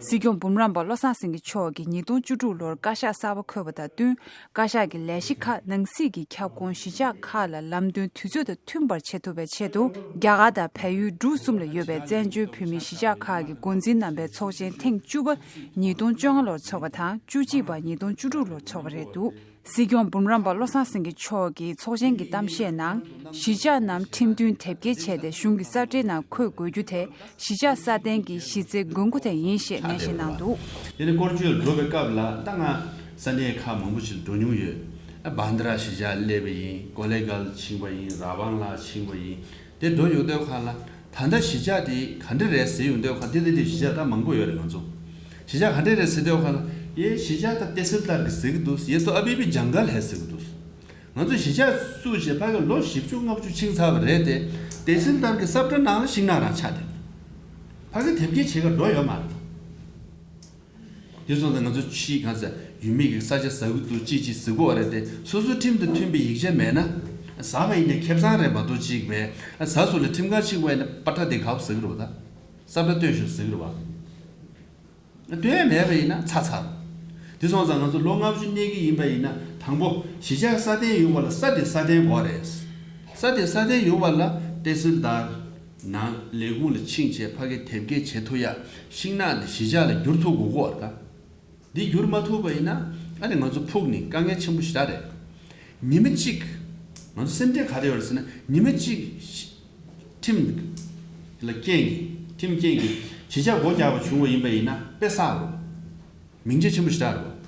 སྲིད་སྐྱོང་འབུམ་རམས་པ་བློ་བཟང་སེང་གེ་མཆོག་གིས་ཉིས་སྟོང་བཅུ་དྲུག་ལོར་བཀའ་ཤག་གསར་པ་འཁོད་པ་དང་བསྟུན། བཀའ་ཤག་གི་ལས་གཞི་ཁག་ནང་སྲིད་ཀྱི་ཁྱབ་ཁོངས་གཞིས་ཆགས་ཁག་ལ་ལམ་སྟོན་དུས་ཚོད་དང་མཐུན་པར་བྱེད་ཐུབ་པའི་ཆེད་དུ། རྒྱ་གར་དང་བལ་ཡུལ་འབྲུག་གསུམ་ལ་ཡོད་པའི་བཙན་བྱོལ་བོད་མིའི་གཞིས་ཆགས་ཁག་གི་འགོ་འཛིན་རྣམ་པའི་ཚོགས་ཆེན་ཐེངས་བཅུ་པ་ཉིས་སྟོང་བཅོ་ལྔ་ལོར་འཚོགས་པ་དང་། བཅུ་གཅིག་པ་ཉིས་སྟོང་བཅུ་དྲུག་ལོར་འཚོགས་པ་རེད་འདུག་སྲིད་སྐྱོང་འབུམ་རམས་པ་བློ་བཟང་སེང་གེ་མཆོག་གིས་ཚོགས་ཆེན་གྱི་གཏམ་བཤད་ནང་། གཞིས་ཆགས་རྣམས་ཁྲིམས་མཐུན་དེབ་སྐྱེལ་བྱས་ཏེ་གཞུང་གི་ས་ཁྲའི་ནང་འཁོད་དགོས་རྒྱུ་དེ་གཞིས་ཆགས་སྲ་བརྟན་གྱི་གཞི་རྩའི་དགོས་མཁོ་དེ་ཡིན་ཞེས་ནན་བཤད་གནང་འདུག་དེ་ནི་སྐོར་སྐྱོད་འགྲོ་བའི་སྐབས་ལ་ད་ང་ས་གནས་ཁག་མང་པོ་ཞིག་འགྲོ་མྱོང་ཡོད། ཨ་བྷན་དྷ་ར་གཞིས་ཆགས་སླེབས་པ་ཡིན། ཀོ་ལེ་གལ་ཕྱིན་པ་ཡིན། ར་བང་ལ་ཕྱིན་པ་ཡིན། དེ་འགྲོ་ཡོང་དུས་ཁ་ལ་ད་ལྟ་གཞིས་ཆགས་དེ་ག་འདྲ་རེད་ཟེར་ཡོང་དུས་ཁ། དེ་དེ་དེ་གཞིས་ཆགས་ད་མང་པོ་ཡོད་རེད། ང་ཚོ་གཞིས་ཆགས་ག་འདྲ་རེད་ཟེར་དུས་ཁ་ལ། ཡེ་གཞིས་ཆགས་ད་ཏེ་སིལ་དར་གི་ཟེར་གི་འདུག་ཡེ་ཏོ་ཨ་བི་བི་ཇང་གལ་ཧེ་ཟེར་གི་འདུག་ང་ཚོ་གཞིས་ཆགས་བཙུགས་བྱས་ཕ་གི་ལོ་བཞི་བཅུ་ལྔ་བཅུ་ཕྱིན་ཚར་བ་རེད་དེ། ཏེ་སིལ་དར་གི་ས་ཁྲ་ནང་ལ་ཤིང་ནགས་རང་ཆགས་བསྡད། ཕ་གི་དེབ་སྐྱེལ་བྱེད་ག་འགྲོ་ཡོད་མ་རེད། དེ་སོང་ཙང་ང་ཚོ་ཕྱིའི་གང་ཟེར་ཡུལ་མི་གི་ས་ཆ་ཟ་གི་འདུག་ཅི་ཅི་ཟེར་གོ་བ་རེད་དེ། སོ་སོའི་ཁྲིམས་དང་མཐུན་པའི་ཡིག་ཆ་མེད་ན། ཟ་བ་ཡིན་ནའི་ཁེ་བཟང་རེད་མ་གཏོགས་ཅིག་བས། ཟ་སོང་ལ་ཁྲིམས་ཁང་ཕྱིན་པ་ཡིན་ན་པ་ཏྲ་དེ་ག་བ་ཟ་གི་རེད་པ། ད་ས་ཁྲ་སྟོན་ཤོག་ཟ་གི་རེད་པ། སྟོན་མེད་པ་ཡིན་ན་ཚར་ཚར། དེ་སོང་ཙང་ང་ཚོ་ལོ་ལྔ་བཅུ་གནས་ཀྱི་ཡིན་པ་ཡིན་ན། དང་པོ་གཞིས་ཆགས་སྲ་བརྟན་ཡོང་བ་ལ་ས་དེ་སྲ་བརྟན་དགོས་རེད། ས་དེ་སྲ་བརྟན་ཡོང་བ་ལ་ཏེ་སིལ་དར་ནང་ལས་ཁུངས་ལ་ཕྱིན་བྱས་ཕ་གི་དེབ་སྐྱེལ་བྱེད་ཐུབ་ཡ། ཤིང་ནགས་འདི་གཞིས་ཆགས་ལ་བསྒྱུར་ཐུབ་དགོས་ཀྱི་ཡོད་རེད་ད། འདི་བསྒྱུར་མ་ཐུབ་པ་ཡིན་ན་ཨ་ནི་ང་ཚོ་ཕུགས་ནི་དཀའ་ངལ་ཆེན་པོ་ཞེ་དྲག་རེད། ཉི་མ་གཅིག་ང་ཚོ་སེམས་ཁྲལ་ག་རེ་ཡོད་རེད་ཟེར་ན། ཉི་མ་གཅིག་ཁྲིམས་ལ་རྐྱེན་གྱིས། ཁྲིམས་རྐྱེན་གྱིས་ གཞིས་ཆགས་སྒོ་རྒྱག་པ་བྱུང་བ་ཡིན་པ་ཡིན་ན་དཔེ་བསགས་རོགས། མིང་རྗེ་ཆེན་པོ་ཞེ་དྲག་རེད།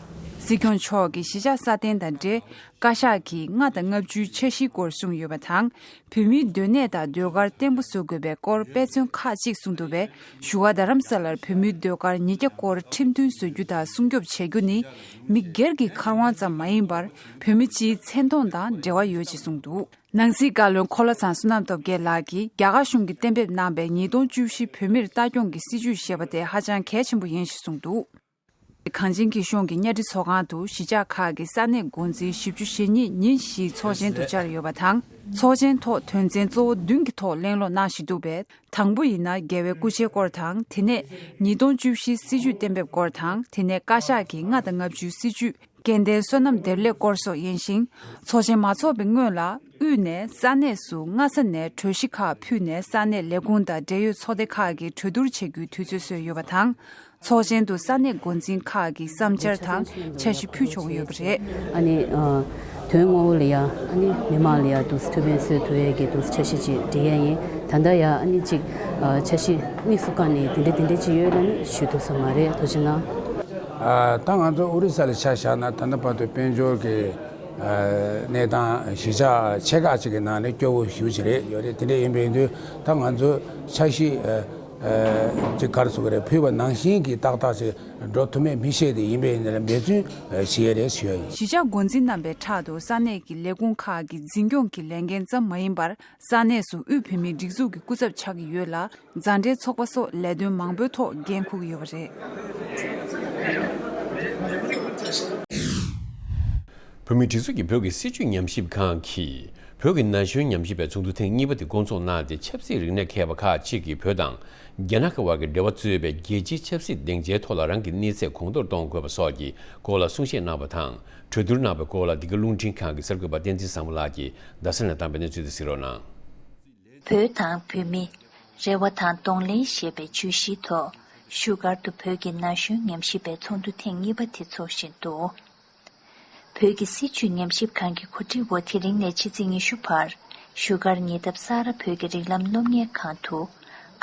སྲིད་སྐྱོང་མཆོག་གིས་གཞིས་ཆགས་སྲ་བརྟན་དང་འབྲེལ་བཀའ་ཤག་གིས་ལྔ་དང་ལྔ་བཅུའི་འཆར་གཞིའི་སྐོར་གསུངས་ཡོད་པ་དང་། བོད་མིའི་སྡོད་གནས་དང་ཟློས་གར་བརྟན་པོ་བཟོ་དགོས་པའི་སྐོར་དཔེ་མཚོན་ཁག་ཅིག་གསུངས་འདུག་པས། བཞུགས་སྒར་རྡ་རམ་ས་ལར་བོད་མིའི་ཟློས་གར་ཉིས་བརྒྱ་སྐོར་ཁྲིམས་མཐུན་བཟོ་རྒྱུ་དང་སྲུང་སྐྱོབ་བྱེད་རྒྱུ་ནི། མི་སྒེར་གྱི་ཁེ་དབང་ཙམ་མ་ཡིན་པར། བོད་མི་སྤྱིའི་མཚན་མཐོང་དང་འབྲེལ་བ་ཡོད་ཅེས་གསུངས་འདུག། ནང་སྲིད་བཀའ་བློན་འཁོར་ལོ་ཚང་བསོད་ནམས་སྟོབས་རྒྱལ་ལགས་ཀྱིས་རྒྱ་གར་གཞུང་གིས་གཏན་འབེབས་གནང་བའི་ཉིས་སྟོང་བཅུ་བཞི་བོད་མིར་ལྟ་སྐྱོང་གི་སྲིད་ཇུས་ཞེས་པ་དེ་ཧ་ཅང་གལ་ཆེན་པོ་ཡིན་ཞེས་གསུངས་འདུག། གངས་ཅན་སྐྱིད་གཤོངས་ཀྱི་གཉའ་ཁྲི་ཚོགས་ཁང་དུ་གཞིས་ཆགས་ཁག་གི་ས་གནས་འགོ་འཛིན་བཞི་བཅུ་ཞེ་གཉིས་ཉིན་བཞིའི་ཚོགས་ཆེན་དུ་བཅར་ཡོད་པ་དང་། ཚོགས་ཆེན་ཐོག་དོན་ཚན་གཙོ་བོ་བདུན་གྱི་ཐོག་གླེང་སློང་གནང་བཞིན་འདུག་པས། དང་པོ་ཡིན་ན་རྒྱལ་བའི་སྐུ་ཕྱྭའི་སྐོར་དང་། དེ་ནས་ཉིས་སྟོང་བཅུ་བཞིའི་སྲིད་ཇུས་གཏན་འབེབས་སྐོར་དང་། དེ་ནས་བཀའ་ཤག་གིས་ལྔ་དང་ལྔ་བཅུའི་སྲིད་ཇུས། སྐྱེ་ལྡན་སོ་ནམ་འདེབས་ལས་སྐོར་སོགས་ཡིན་ཞིང་། ཚོགས་ཆེན་མ་འཚོགས་པའི་སྔོན་ལ་དབུས་ནས་ས་གནས་སུ་སྔ་ས་ནས་གྲོས་གཞི་ཁག་ཕུལ་ནས་ས་གནས་ལས་ཁུངས་དང་འབྲེལ་ཡོད་ཚོགས་སྡེ་ཁག་གིས་གྲོས་བསྡུར་བྱེད་རྒྱུའི་དུས་ཚོད་བཟོས་ཡོད་པ་དང་། ཚོགས་ཆེན་དུ་ས་གནས་འགོ་འཛིན་ཁག་གིས་བསམ་འཆར་དང་འཆར་གཞི་ཕུལ་ཆོག་ཡོད་པ་རེད། ཨ་ནི་ཨ། དོན་དངོས་པོ་ལ་ཡ་ཨ་ནི་མི་མང་ལ་ཡ་འདུག་ཐུགས་ཕན་གསོས་ཐུབ་ཡས་ཀྱི་འདུག་འཆར་གཞི་ཅིག་འབྲི་ཡས་ཡིན། ད་ལྟ་ཡ་ཨ་ནི་ཅིག་ཨ། འཆར་གཞི་དམིགས་སུ་བཀར་ནས་དེ་འདྲ་དེ་འདྲ་ཅིག་ཡོད་ལ་ནི་ཞུ་ཐུབ་ས་མ་རེད། ཐུགས་རྗེ་གནང་། ཨ། ད་ང་ཚོ་ཨོ་རི་ས་ལ་ཆ་བཞག་ན་ད་ལྟ་བར་དུ་དཔལ་འབྱོར་གྱི་ཨ། གནས་སྟངས་གཞིས་ཆགས་ཆེ་ཁག་ཅིག་གི་ནང་ནས་སྐྱོ་བོ་ཞེ་པོ་ཅིག་རེད་ཡོད་རེད། དེ་འདྲ་ཡིན་པ་ཡིན་དུས་ད་ང་ཚོ་འཆར་གཞི་ཨ། ཨ། ཅིག་ག་རེ་ཟེར་དགོས་རེད། ཕུལ་བ་ནང་བཞིན་གྱི་ཏག་ཏག་ཅིག་འགྲོ་ཐུབ་མེད་མི་ཤེས་དེ་ཡིན་པས་ཡིན་ན་འབད་བརྩོན་བྱེད་ཡས་རེད་ཞུ་ཡ་ཡིན། གཞིས་ཆགས་འགོ་འཛིན་རྣམ་པའི་ཕྲག་ཏུ་ས་གནས་ཀྱི་ལས་ཁུངས་ཁག་གི་འཛིན་སྐྱོང་གི་ལས་འགན་ཙམ་མ་ཡིན་པར། ས་གནས་སུ་དབུས་བོད་མིའི་སྒྲིག་འཛུགས་ཀྱི་སྐུ་ཚབ་ཆགས་ཀྱི་ཡོད་ལ། མཛའ་འབྲེལ་ཚོགས་པ་སོགས་ལས་དོན་མང་པོའི་ཐོག་འགན་འཁུར་གྱི་ཡོད་པ་རེད། བོད་མིའི་སྒྲིག་འཛུགས་ཀྱི་བོད་ཀྱི་སྲིད་བྱུས་ཉམས་ཞིབ་ཁང་གིས་བོད་ཀྱི་ན་གཞོན་ཉམས་ཞིབ་པའི་ཚོགས་འདུ་ཐེངས་གཉིས་པ་དེ་བསྐོང་ཚོགས་གནང་སྟེ། ཆབ་སྲིད་རིག་གནས་མཁས་པ་ཁག་ཅིག་གིས་བོད་དང་རྒྱ་ནག་གི་དབར་གྱི་འབྲེལ་བ་གཙོས་པའི་རྒྱལ་སྤྱིའི་ཆབ་སྲིད་སྡིངས་ཆའི་ཐོག་ལ་རང་གི་གནས་ཚད་གོང་མཐོར་གཏོང་དགོས་པ་སོགས་ཀྱི་སྐོར་ལ་གསུང་བཤད་གནང་བ་དང་། གྲོས་བསྡུར་གནང་བའི་སྐོར་ལ་འདི་ག་རླུང་འཕྲིན་ཁང་གི་གསར་འགོད་པ་བསྟན་འཛིན་བཟང་པོ་ལགས་ཀྱིས་རྡ་ས་ནས་བཏང་པའི་གནས་ཚུལ་དེ་གཟིགས་རོགས་གནང་། བོད་དང་བོད་མི། རེ་བ་དང་གདོང་ལེན་ཞེས་པའི་བརྗོད་གཞིའི་ཐོག་བཞུགས་སྒར་དུ་བོད་ཀྱི་ན་གཞོན་ཉམས་ཞིབ་པའི་ཚོགས་འདུ་ཐེངས་གཉིས་པ་དེ་འཚོགས་བཞིན་འདུག། བོད་ཀྱི་སྲིད་བྱུས་ཉམས་ཞིབ་ཁང་གི་གོ་སྒྲིག་འོག་དེ་རིང་ནས་ཕྱི་ཚེས་ཉི་ཤུ་བར་བཞུགས་སྒར་ཉེ་འདབས་ས་རཱ་བོད་ཀྱི་རིགས་ལམ་སློབ་གཉེར་ཁང་དུ།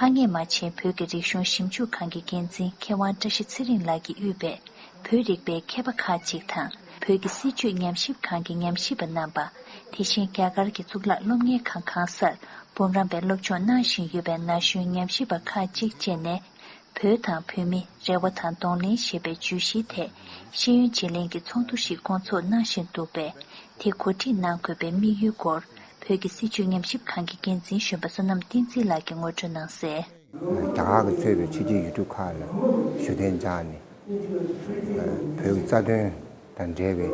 ཨ་མྱེས་རྨ་ཆེན་བོད་ཀྱི་རིག་གཞུང་ཞིབ་འཇུག་ཁང་གི་འགན་འཛིན་མཁས་དབང་བཀྲ་ཤིས་ཚེ་རིང་ལགས་ཀྱིས་དབུས་པའི་བོད་རིག་པའི་མཁས་པ་ཁག་ཅིག་དང་། བོད་ཀྱི་སྲིད་བྱུས་ཉམས་ཞིབ་ཁང་གི་ཉམས་ཞིབ་པ་རྣམ་པ། དེ་བཞིན་རྒྱ་གར་གྱི་གཙུག་ལག་སློབ་གཉེར་ཁང་གང་སར་འབུམ་རམས་པའི་སློབ་སྦྱོང་གནང་བཞིན་ཡོད་པའི་ན་གཞོན་ཉམས་ཞིབ་པ་ཁག་ཅིག་བཅས་ནས། བོད་དང་བོད་མི། རེ་བ་དང་གདོང་ལེན་ཞེས་པའི་བརྗོད་གཞིའི་ཐད་ཤེས་ཡོན་བརྗེ་ལེན་གྱི་ཚོགས་འདུ་ཞིག་བསྐོང་ཚོགས་གནང་བཞིན་འདུག་པས། དེ་གོ་སྒྲིག་གནང་དགོས་པའི་དམིགས་ཡུལ་སྐོར་བོད་ཀྱི་སྲིད་བྱུས་ཉམས་ཞིབ་ཁང་གི་འགན་འཛིན་གཞོན་པ་བསོད་ནམས་བསྟན་འཛིན་ལགས་ཀྱིས་ངོ་སྤྲོད་གནང་གསལ། རྒྱ་གར་གྱིས་གཙོས་པའི་ཕྱི་རྒྱལ་ཡུལ་གྲུ་ཁག་ལ་ཞུ་གཏན་བཅག་ནས། བོད་ཀྱི་རྩ་དོན་དང་འབྲེལ་བའི་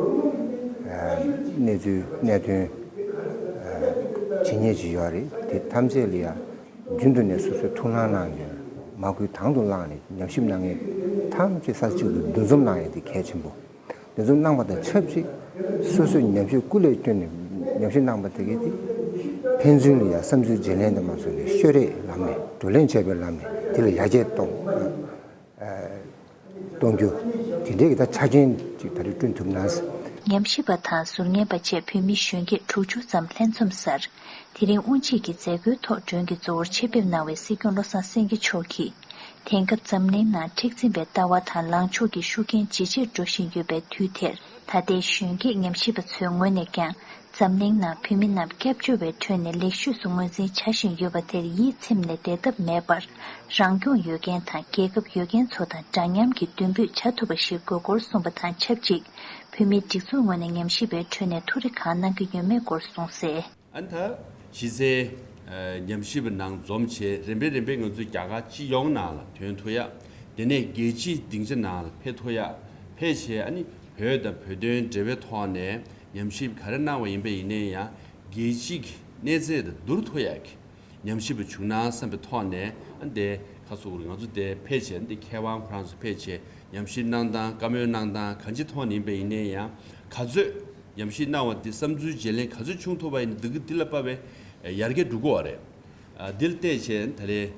གནས་ཚུལ་གནད་དོན་ཇི་སྙེད་ཅིག་ཡོད་རེད། དེ་ཐམས་ཅད་ལ་ཡང་རྒྱུན་དུ་ནས་སོ་སོས་ཐུགས་སྣང་གནང་ནས་མ་བསྐུལ་དང་དུ་བླངས་ནས་ཉམས་ཞིབ་གནང་མཁན་ཐམས་ཅད་ས་གཅིག་ཏུ་འདུ་འཛོམས་གནང་ཡས་དེ་གལ་ཆེན་པོ། འདུ་འཛོམས་གནང་བ་དང་ཆབས་ཅིག་སོ་སོས་ཉམས་ཞིབ་སྐུ་ལས་བསྐྱོན་ནས་ཉམས་ཞིབ་གནང་བ་དེ་གས་དེ་ཕན་ཚུན་ལ་ཡང་བསམ་ཚུལ་བརྗེ་ལེན་དུ་མ་སོང་ནས་ཤོད་རེས་ལམ་ནས་བགྲོ་གླེང་བྱས་པའི་ལམ་ནས་དེ་ལ་ཡར་རྒྱས་གཏོང་། གཏོང་རྒྱུ་དེ་འདྲའི་གི་ད་ཆ་རྐྱེན་ཅིག་ད་རེས་བསྐྲུན་ཐུབ་ན། ཉམས་ཞིབ་པ་དང་ཟུར་ཉན་པ་བཅས་བོད་མི་གཞོན་སྐྱེས་དྲུག་ཅུ་ཙམ་ལྷན་འཛོམས་སར། དེ་རིང་དབུ་འབྱེད་ཀྱི་མཛད་སྒོའི་ཐོག་མགྲོན་གྱི་གཙོ་བོར་ཆེད་ཕེབས་གནང་བའི་སྲིད་སྐྱོང་བློ་བཟང་སེང་གེ་མཆོག་གིས། དེང་སྐབས་འཛམ་གླིང་ནང་མཁྲེགས་འཛིན་པའི་ལྟ་བ་དང་ལངས་ཕྱོགས་ཀྱི་ཤུགས་རྐྱེན་ཇེ་ཆེར་འགྲོ་བཞིན་ཡོད་པའི་དུས་དེར། ད་ལྟའི་གཞོན་སྐྱེས་ཉམས་ཞིབ་པ་ཚོའི་ངོས་ནས་ཀྱང་། འཛམ་གླིང་ནང་བོད་མི་རྣམས་སྐྱབས་བཅོལ་བའི་ཁྲོད་ནས་ལེགས་ཤོས་སུ་ངོས་འཛིན་བྱ་བཞིན་ཡོད་པ་དེར་ཡིད་ཚིམ་ནས་བསྡད་ཐབས་མེད་པར། རང་སྐྱོང་ཡོད་མཁན་དང་རྒྱལ་ཁབ་ཡོད་མཁན་ཚོ་དང་འདྲ་མཉམ་གྱི་མདུན་སྤོས་བྱ་ཐུབ་པ་ཞིག་དགོས་སྐོར་གསུངས་པ་དང་ཆབས་ཅིག་བོད་མིའི་སྒྲིག་འཛུགས་ངོས་ནས་ཉམས་ཞིབ་པའི་ཁྲོད་ནས་ཐུགས་རེ་གང་གནང་གི་ཡོད་མེད་སྐོར་གསུངས་གསལ། ཨ་ནི་ད་གཞི་རྩའི་ཉམས་ཞིབ་པ་ནང་འཛོམས་བྱས་རིམ་པས་རིམ་པས་ང་ཚོས་རྒྱ་གར་སྤྱི་ཡོངས་ནང་ལ་ཐོན་ཐུབ་ཡ། དེ་ནས་རྒྱལ་སྤྱིའི་སྡིངས་ཆ་ནང་ལ་ཕེབས་ཐུབ་ཡ། ཕེབས་བྱས་ཨ་ནི་བོད་དང་བོད་དོན་འབྲེལ་བའི་ཐོག་ནས་ཉམས་ཞིབ་ག་རེ་གནང་བ་ཡིན་པ་ཡིན་ནའི་ཡང་རྒྱལ་སྤྱིའི་གནས་ཚད་དང་བསྡུར་ཐུབ་ཡ་གི་ཉམས་ཞིབ་པ་བྱུང་ན་བསམ་པའི་ཐོག་ནས་ཨ་ནི་དེ་ཁ་སོ་ང་ཚོ་དེ་ཕེབས་བྱས་ཨ་ནི་དེ་མཁས་དབང་ཁོ་རང་ཚོ་ཕེབས་བྱས་ཉམས་ཞིབ་གནང་སྟངས་བཀའ་མོལ་གནང་སྟངས་གང་ཅིའི་ཐོག་ནས་ཡིན་པ་ཡིན་ནའི་ཡང་ག་ཚོད། ཉམས་ཞིབ་གནང་བ་དེ་བསམ་ཚུལ་བརྗེ་ལེན་ག་ཚོད་བྱུང་ཐུབ་པ་ཡིན་འདི་གི་འདི་ལ་དཔག་པའི་ཡར་རྒྱས་འགྲོ་གི་ཡོད་རེད། ཨ་འདི་ལ་བལྟས་བྱས་ད་ལས་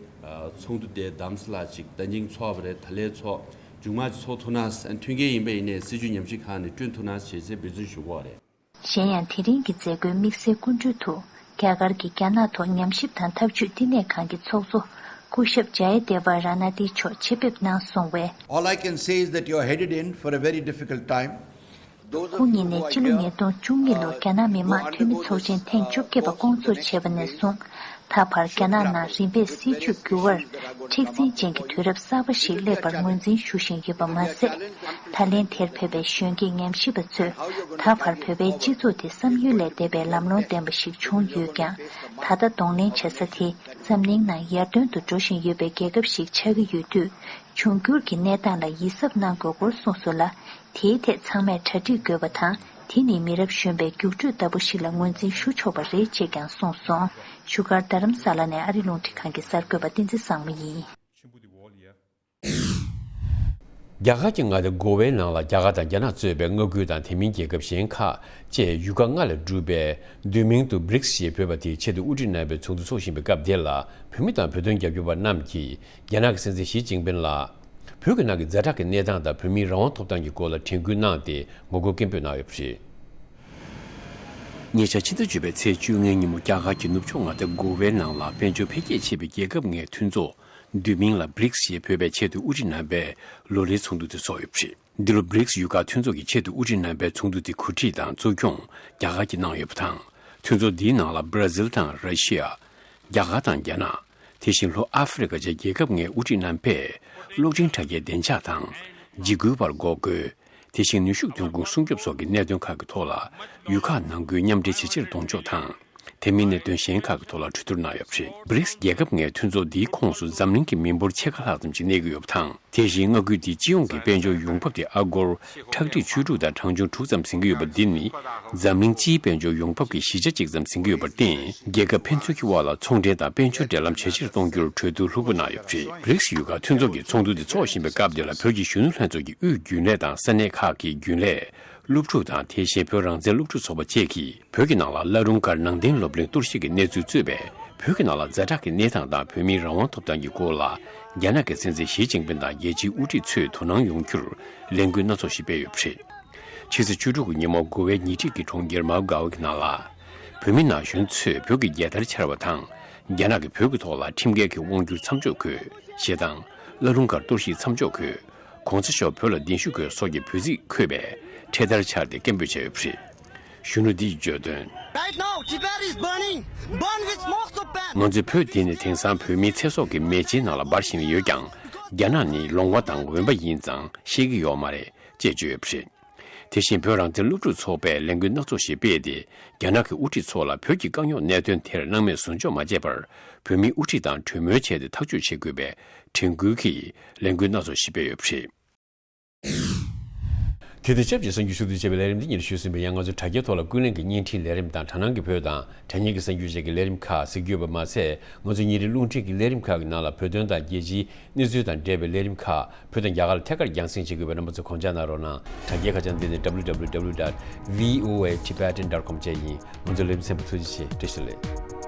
ཚོགས་འདུ་དེ་དམ་སྲི་ལྷག་ཅིག་ད་ཉིང་ཚོགས་པ་རེད། ད་ལས་ཚོགས་མཇུག་མ་ཅིག་ཚོགས་ཐུབ་ན་མཐུན་རྐྱེན་ཡིན་པ་ཡིན་ནའི་སྲིད་བྱུས་ཉམས་ཞིབ་ཁང་ནས་བསྐྲུན་ཐུབ་ན་ཞེས་བྱས་འབད་བརྩོན་ཞུ་གི་ཡོད་རེད། གཞན་ཡང་དེ་རིང་གི་མཛད་སྒོའི་དམིགས་བསལ་སྐུ་མགྲོན་དུ་ རྒྱ་གར་གྱི་རྒྱ་ནག་ཐོག་ཉམས་ཞིབ་དང་འཐབ་ཇུས་བསྟི་གནས་ཁང་གི་ཚོགས་གཙོ་སྐུ་ཞབས་ཇ་ཡ་དེ་ཝ་ར་ན་དི་མཆོག་ཆེད་ཕེབས་གནང་སོང་བས། All I can say is that you are headed in for a very difficult time. ཁོང་ཉིད་ནས་ཕྱི་ལོ་ཉིས་སྟོང་བཅུ་གཉིས་ལོར་རྒྱ་ནག་མི་དམངས་འཐུས་མི་ཚོགས་ཆེན་ཐེངས་བཅོ་བརྒྱད་པ་སྐོང་ཚོགས་བྱས་པ་ནས་བཟུང་ད་བར་རྒྱ་ནག་ནང་རིམ་པས་སྲིད་ཇུས་འགྱུར་བར་མཁྲེགས་འཛིན་ཅན་གྱི་དུས་རབས་གསར་པ་ཞིག་སླེབས་པར་ངོས་འཛིན་ཞུ་བཞིན་ཡོད་པ་མ་ཟད། ད་ལན་དེར་ཕེབས་པའི་གཞོན་སྐྱེས་ཉམས་ཞིབ་པ་ཚོས་ད་བར་བོད་པའི་སྤྱི་ཚོགས་དེ་བསམ་ཡུལ་ལས་འདས་པའི་ལམ་ལྷོང་ལྡན་པ་ཞིག་བྱུང་ཡོད་ཀྱང་། ད་ལྟ་གདོང་ལེན་བྱེད་ས་དེ་འཛམ་གླིང་ནང་ཡར་ཐོན་དུ་འགྲོ་བཞིན་ཡོད་པའི་རྒྱལ་ཁབ་ཞིག་ཆགས་ཀྱི་ཡོད་དུས། འབྱུང་འགྱུར་གྱི་གནས་སྟངས་ལ་ཡིད་གཟབ་གནང་དགོས་སྐོར་གསུངས་སོང་ལ། དེའི་ཐད་ཚང་མས་གྲ་སྒྲིག་དགོས་པ་དང་། དེ་ནི་མི་རབས་གཞོན་པའི་རྒྱུགས་སྤྲོད་ལྟ་བུ་ཞིག་ལ་ངོས་འཛིན་ཞུ་ཆོག་པ་རེད་ཅེས་ཀྱང་གསུངས་སོང་། བཞུགས་སྒར་རྡ་རམ་ས་ལ་ནས་ཨ་རི་རླུང་འཕྲིན་ཁང་གི་གསར་འགོད་པ་བསྟན་འཛིན་བཟང་མོ་ཡིན། རྒྱ་གར་གྱི་མངའ་སྡེ་གོ་ཝའི་ནང་ལ་རྒྱ་གར་དང་རྒྱ་ནག་གཙོས་པའི་མངའ་ཁུལ་དང་དེ་མིན་རྒྱལ་ཁབ་གཞན་ཁག་བཅས་ཡུལ་ཁག་ལྔ་ལས་གྲུབ་པའི་བསྡུས་མིང་དུ་བྷི་རིགས་ཞེས་འབོད་པ་དེའི་ཆེད་དུ་དབུ་ཁྲིད་རྣམ་པའི་ཚོགས་འདུ་འཚོགས་བཞིན་པའི་སྐབས་འདིར་ལ། བོད་མི་དང་བོད་དོན་རྒྱབ་སྐྱོར་བ་རྣམས་ཀྱིས་རྒྱ་ནག་གི་སྲིད་འཛིན་ཞི་ཅིན་ཕིན་ལ། བོད་ཀྱི་ནང་གི་ཛ་དྲག་གི་གནས་སྟངས་དང་བོད་མིའི་རང་དབང་ཐོབ་ཐང་གི་སྐོར་ལ་དྲན་སྐུལ་གནང་སྟེ་ངོ་རྒོལ་སྐད་འབོད་གནང་ཡོད་པ་རེད། ཉེ་ཆར་ཕྱི་ཟླ་བཅུ་པའི་ཚེས་བཅོ་ལྔའི་ཉིན་མོ་རྒྱ་གར་གྱི་ནུབ་ཕྱོགས་མངའ་སྡེ་གོ་ཝའི་ནང་ལ་དཔལ་འབྱོར་འཕེལ་རྒྱས་ཆེ་བའི་རྒྱལ་ཁབ་ལྔའི་མཐུན་ཚོགས་བསྡུས་མིང་ལ་བྷི་རིགས་ཞེས་འབོད་པའི་ཆེད་དུ་དབུ་ཁྲིད་རྣམ་པའི་ལོ་ལེགས་ཚོགས་འདུ་དེ་འཚོགས་ཡོད་པ་རེད། འདི་ལོ་བྷི་རིགས་ཡུལ་ཁག་མཐུན་ཚོགས་ཀྱི་ཆེད་དུ་དབུ་ཁྲིད་རྣམ་པའི་ཚོགས་འདུ་དེ་གོ་སྒྲིག་དང་གཙོ་སྐྱོང་རྒྱ་གར་གྱིས་གནང་ཡོད་པ་དང་། མཐུན་ཚོགས་འདིའི་ནང་ལ་བྷ་ར་ཟིལ་དང་ར་ཤི་ཡ། རྒྱ་གར་དང་རྒྱ་ནག་དེ་བཞིན་ལྷོ་ཨ་ཧྥེ་རི་ཁ་བཅས་རྒྱལ་ཁབ་ལྔའི་དབུ་ཁྲིད་རྣམ་པས་གློག་འཕྲིན་དྲ་རྒྱའི་བདེ་འཇགས་དང་། འཇིགས་སྐུལ་བར་འགོག་རྒོལ། དེ་བཞིན་ནུས་ཤུགས་ཐོན་ཁུངས་སྲུང་སྐྱོབ་སོགས་ཀྱི་གནད་དོན་ཁག་གི་ཐོག་ལ་ཡུལ་ཁག་ནང་ཁུལ་མཉམ་འབྲེལ་ཇེ་ཆེར་གཏོང་ཕྱོགས་དང་། དེ་མིན་གནད་དོན་གཞན་ཁག་གི་ཐོག་ལ་གྲོས་བསྡུར་གནང་ཡོད་པ་རེད། བྷི་རིགས་རྒྱལ་ཁབ་ལྔའི་མཐུན་ཚོགས་འདིའི་ཁོངས་སུ་འཛམ་གླིང་གི་མི་འབོར་ཕྱེད་ཀ་ལྷག་ཙམ་ཞིག་གནས་ཀྱི་ཡོད་པ་དང་། དེ་བཞིན་མངའ་ཁུལ་འདིའི་སྤྱི་ཡོངས་ཀྱི་དཔལ་འབྱོར་ཡོང་འབབ་དེ་ཨ་སྒོར་ཁྲག་ཁྲིག་བཅུ་དྲུག་དང་གྲངས་ཆུང་དྲུག་ཙམ་ཟིན་གྱི་ཡོད་པ་འདི་ནི་འཛམ་གླིང་སྤྱིའི་དཔལ་འབྱོར་ཡོང་འབབ་ཀྱི་བཞི་ཆ་གཅིག་ཙམ་ཟིན་གྱི་ཡོད་པར་བརྟེན། རྒྱལ་ཁབ་ཕན་ཚུན་གྱི་དབར་ལ་ཚོང་འབྲེལ་དང་དཔལ་འབྱོར་འབྲེལ་ལམ་ཇེ་ཆེར་གཏོང་རྒྱུར་གྲོས་བསྡུར་ལྷུག་པོ་གནང་ཡོད་པ་རེད། བྷི་རིགས་ཡུལ་ཁག་མཐུན་ཚོགས་ཀྱི་ཚོགས་འདུ་དེ་འཚོགས་བཞིན་པའི་སྐབས་དེ་ལ་བོད་ཀྱི་གཞོན་ནུ་ལྷན་ཚོགས་ཀྱི་དབུས་རྒྱུན་ལས་དང་ས་གནས་ཁག་གི་རྒྱུན་ལས། སློབ་ཕྲུག་དང་དེ་བཞིན་བོད་རང་བཙན་སློབ་ཕྲུག་ཚོགས་པ་བཅས་ཀྱིས་བོད་ཀྱི་ནང་ལ་བླ་རུང་སྒར་ནང་བསྟན་སློབ་གླིང་གཏོར་བཤིག་གི་གནས་ཚུལ་གཙོས་པའི་བོད་ཀྱི་ནང་ལ་ཛ་དྲག་གི་གནས་སྟངས་དང་བོད་མིའི་རང་དབང་ཐོབ་ཐང་གི་སྐོར་ལ་རྒྱ་ནག་གི་སྲིད་འཛིན་ཞི་ཅིན་ཕིན་དང་རྒྱལ་སྤྱིའི་དབུ་ཁྲིད་ཚོས་དོ་སྣང་ཡོང་རྒྱུར་ལས་འགུལ་སྣ་ཚོགས་ཤིག་སྤེལ་ཡོད་པ་རེད། ཕྱི་ཚེས་བཅུ་དྲུག་གི་ཉིན་མོ་གོ་ཝའི་ཉེ་འཁྲིས་ཀྱི་གྲོང་ཁྱེར་མའོ་གའོ་གི་ནང་ལ། བོད་མི་ན་གཞོན་ཚོས་བོད་ཀྱི་རྒྱལ་དར་འཕྱར་བ་དང་། རྒྱ་ནག་གིས་བོད་ཀྱི་ཐོག་ལ་ཁྲིམས་འགལ་གྱི་དབང་སྒྱུར་མཚམས་འཇོག་དགོས། ཞེས་དང་། བླ་རུང་སྒར་གཏོར་བཤིག་མཚམས་འཇོག་དགོས། གོང་ས་མཆོག་བོད་ལ་གདན་ཞུ་དགོས་སོགས་ཀྱི་འབོད་ཚིག་འཁོད་པའི་འཕྲེད་དར་འཕྱར་ཏེ་སྐད་འབོད་བྱས་ཡོད་པ་རེད། གཞོན་ནུ་འདིས་བརྗོད་དོན། Right now, Tibet is burning, burned with smokes of pan. ང་ཚོའི་བོད་འདི་ནི་དེང་སང་བོད་མིའི་ཚེ་སྲོག་གི་མེ་ལྕེའི་ནང་ལ་འབར་བཞིན་ཡོད་ཀྱང་། རྒྱ་ནག་ནི་ལོང་བ་དང་འོན་པ་ཡིན་ཙང་ཤེས་ཀྱི་ཡོད་མ་རེད། ཅེས་བརྗོད་ཡོད་པ་རེད། དེ་བཞིན་བོད་རང་བཙན་སློབ་ཕྲུག་ཚོགས་པས་ལས་འགུལ་སྣ་ཚོགས་ཤིག་སྤེལ་ཏེ། རྒྱ་ནག་གི་དབུ་ཁྲིད་ཚོ་ལ་བོད་ཀྱི་དཀའ་རྙོག་གནད་དོན་དེར་སྣང་མེད་བཟོ་འཇོག་མ་བྱས་པར། བོད་མིའི་དབུ་ཁྲིད་དང་གྲོས་མོལ་བྱས་ཏེ་ཐག་གཅོད་བྱེད་དགོས་པའི་དྲན་སྐུལ་གྱིས་ལས་འགུལ་སྣ་ཚོགས་ཤིག་སྤེལ་ཡོད་པ་རེད། དེ་དང་ཆབས་ཅིག་གསར་འགྱུར་ཞུ་གཏུག་བྱས་པའི་ལས་རིམ་འདི་ཉིད་ཞུས་ཟིན་པའི་ཡང་། ང་ཚོའི་དྲ་རྒྱའི་ཐོག་ལ་ཀུན་གླེང་གི་བརྙན་འཕྲིན་ལས་རིམ་དང་དྲ་སྣང་གི་བོད་དང་དྲ་བརྙན་གྱི་གསར་འགྱུར་བཅས་ཀྱི་ལས་རིམ་ཁག་གཟིགས་རྒྱུ་ཡོད་པ་མ་ཟད། ང་ཚོའི་ཉིན་རེའི་རླུང་འཕྲིན་གྱི་ལས་རིམ་ཁག་གི་ནང་ལ་བོད་དོན་དང་རྒྱལ་སྤྱིའི་གནས་ཚུལ་དང་འབྲེལ་བའི་ལས་རིམ་ཁག་བོད་དང་རྒྱ་གར་ལ་ཐད་ཀར་རྒྱང་སྲིང་བྱེད་དགོས་པས། རྣམ་པ་ཚོས་གོང་བརྗོད་གནང་རོགས་གནང་། དྲ་རྒྱའི་ཁ་བྱང་འདི་ནི་www dot voatibetan dot com བཅས་ཡིན། ང་ཚོའི་ལས་རིམ་གསན་པར་ཐུགས་རྗེ་ཆེ། བཀྲ་ཤིས་བདེ་ལེགས།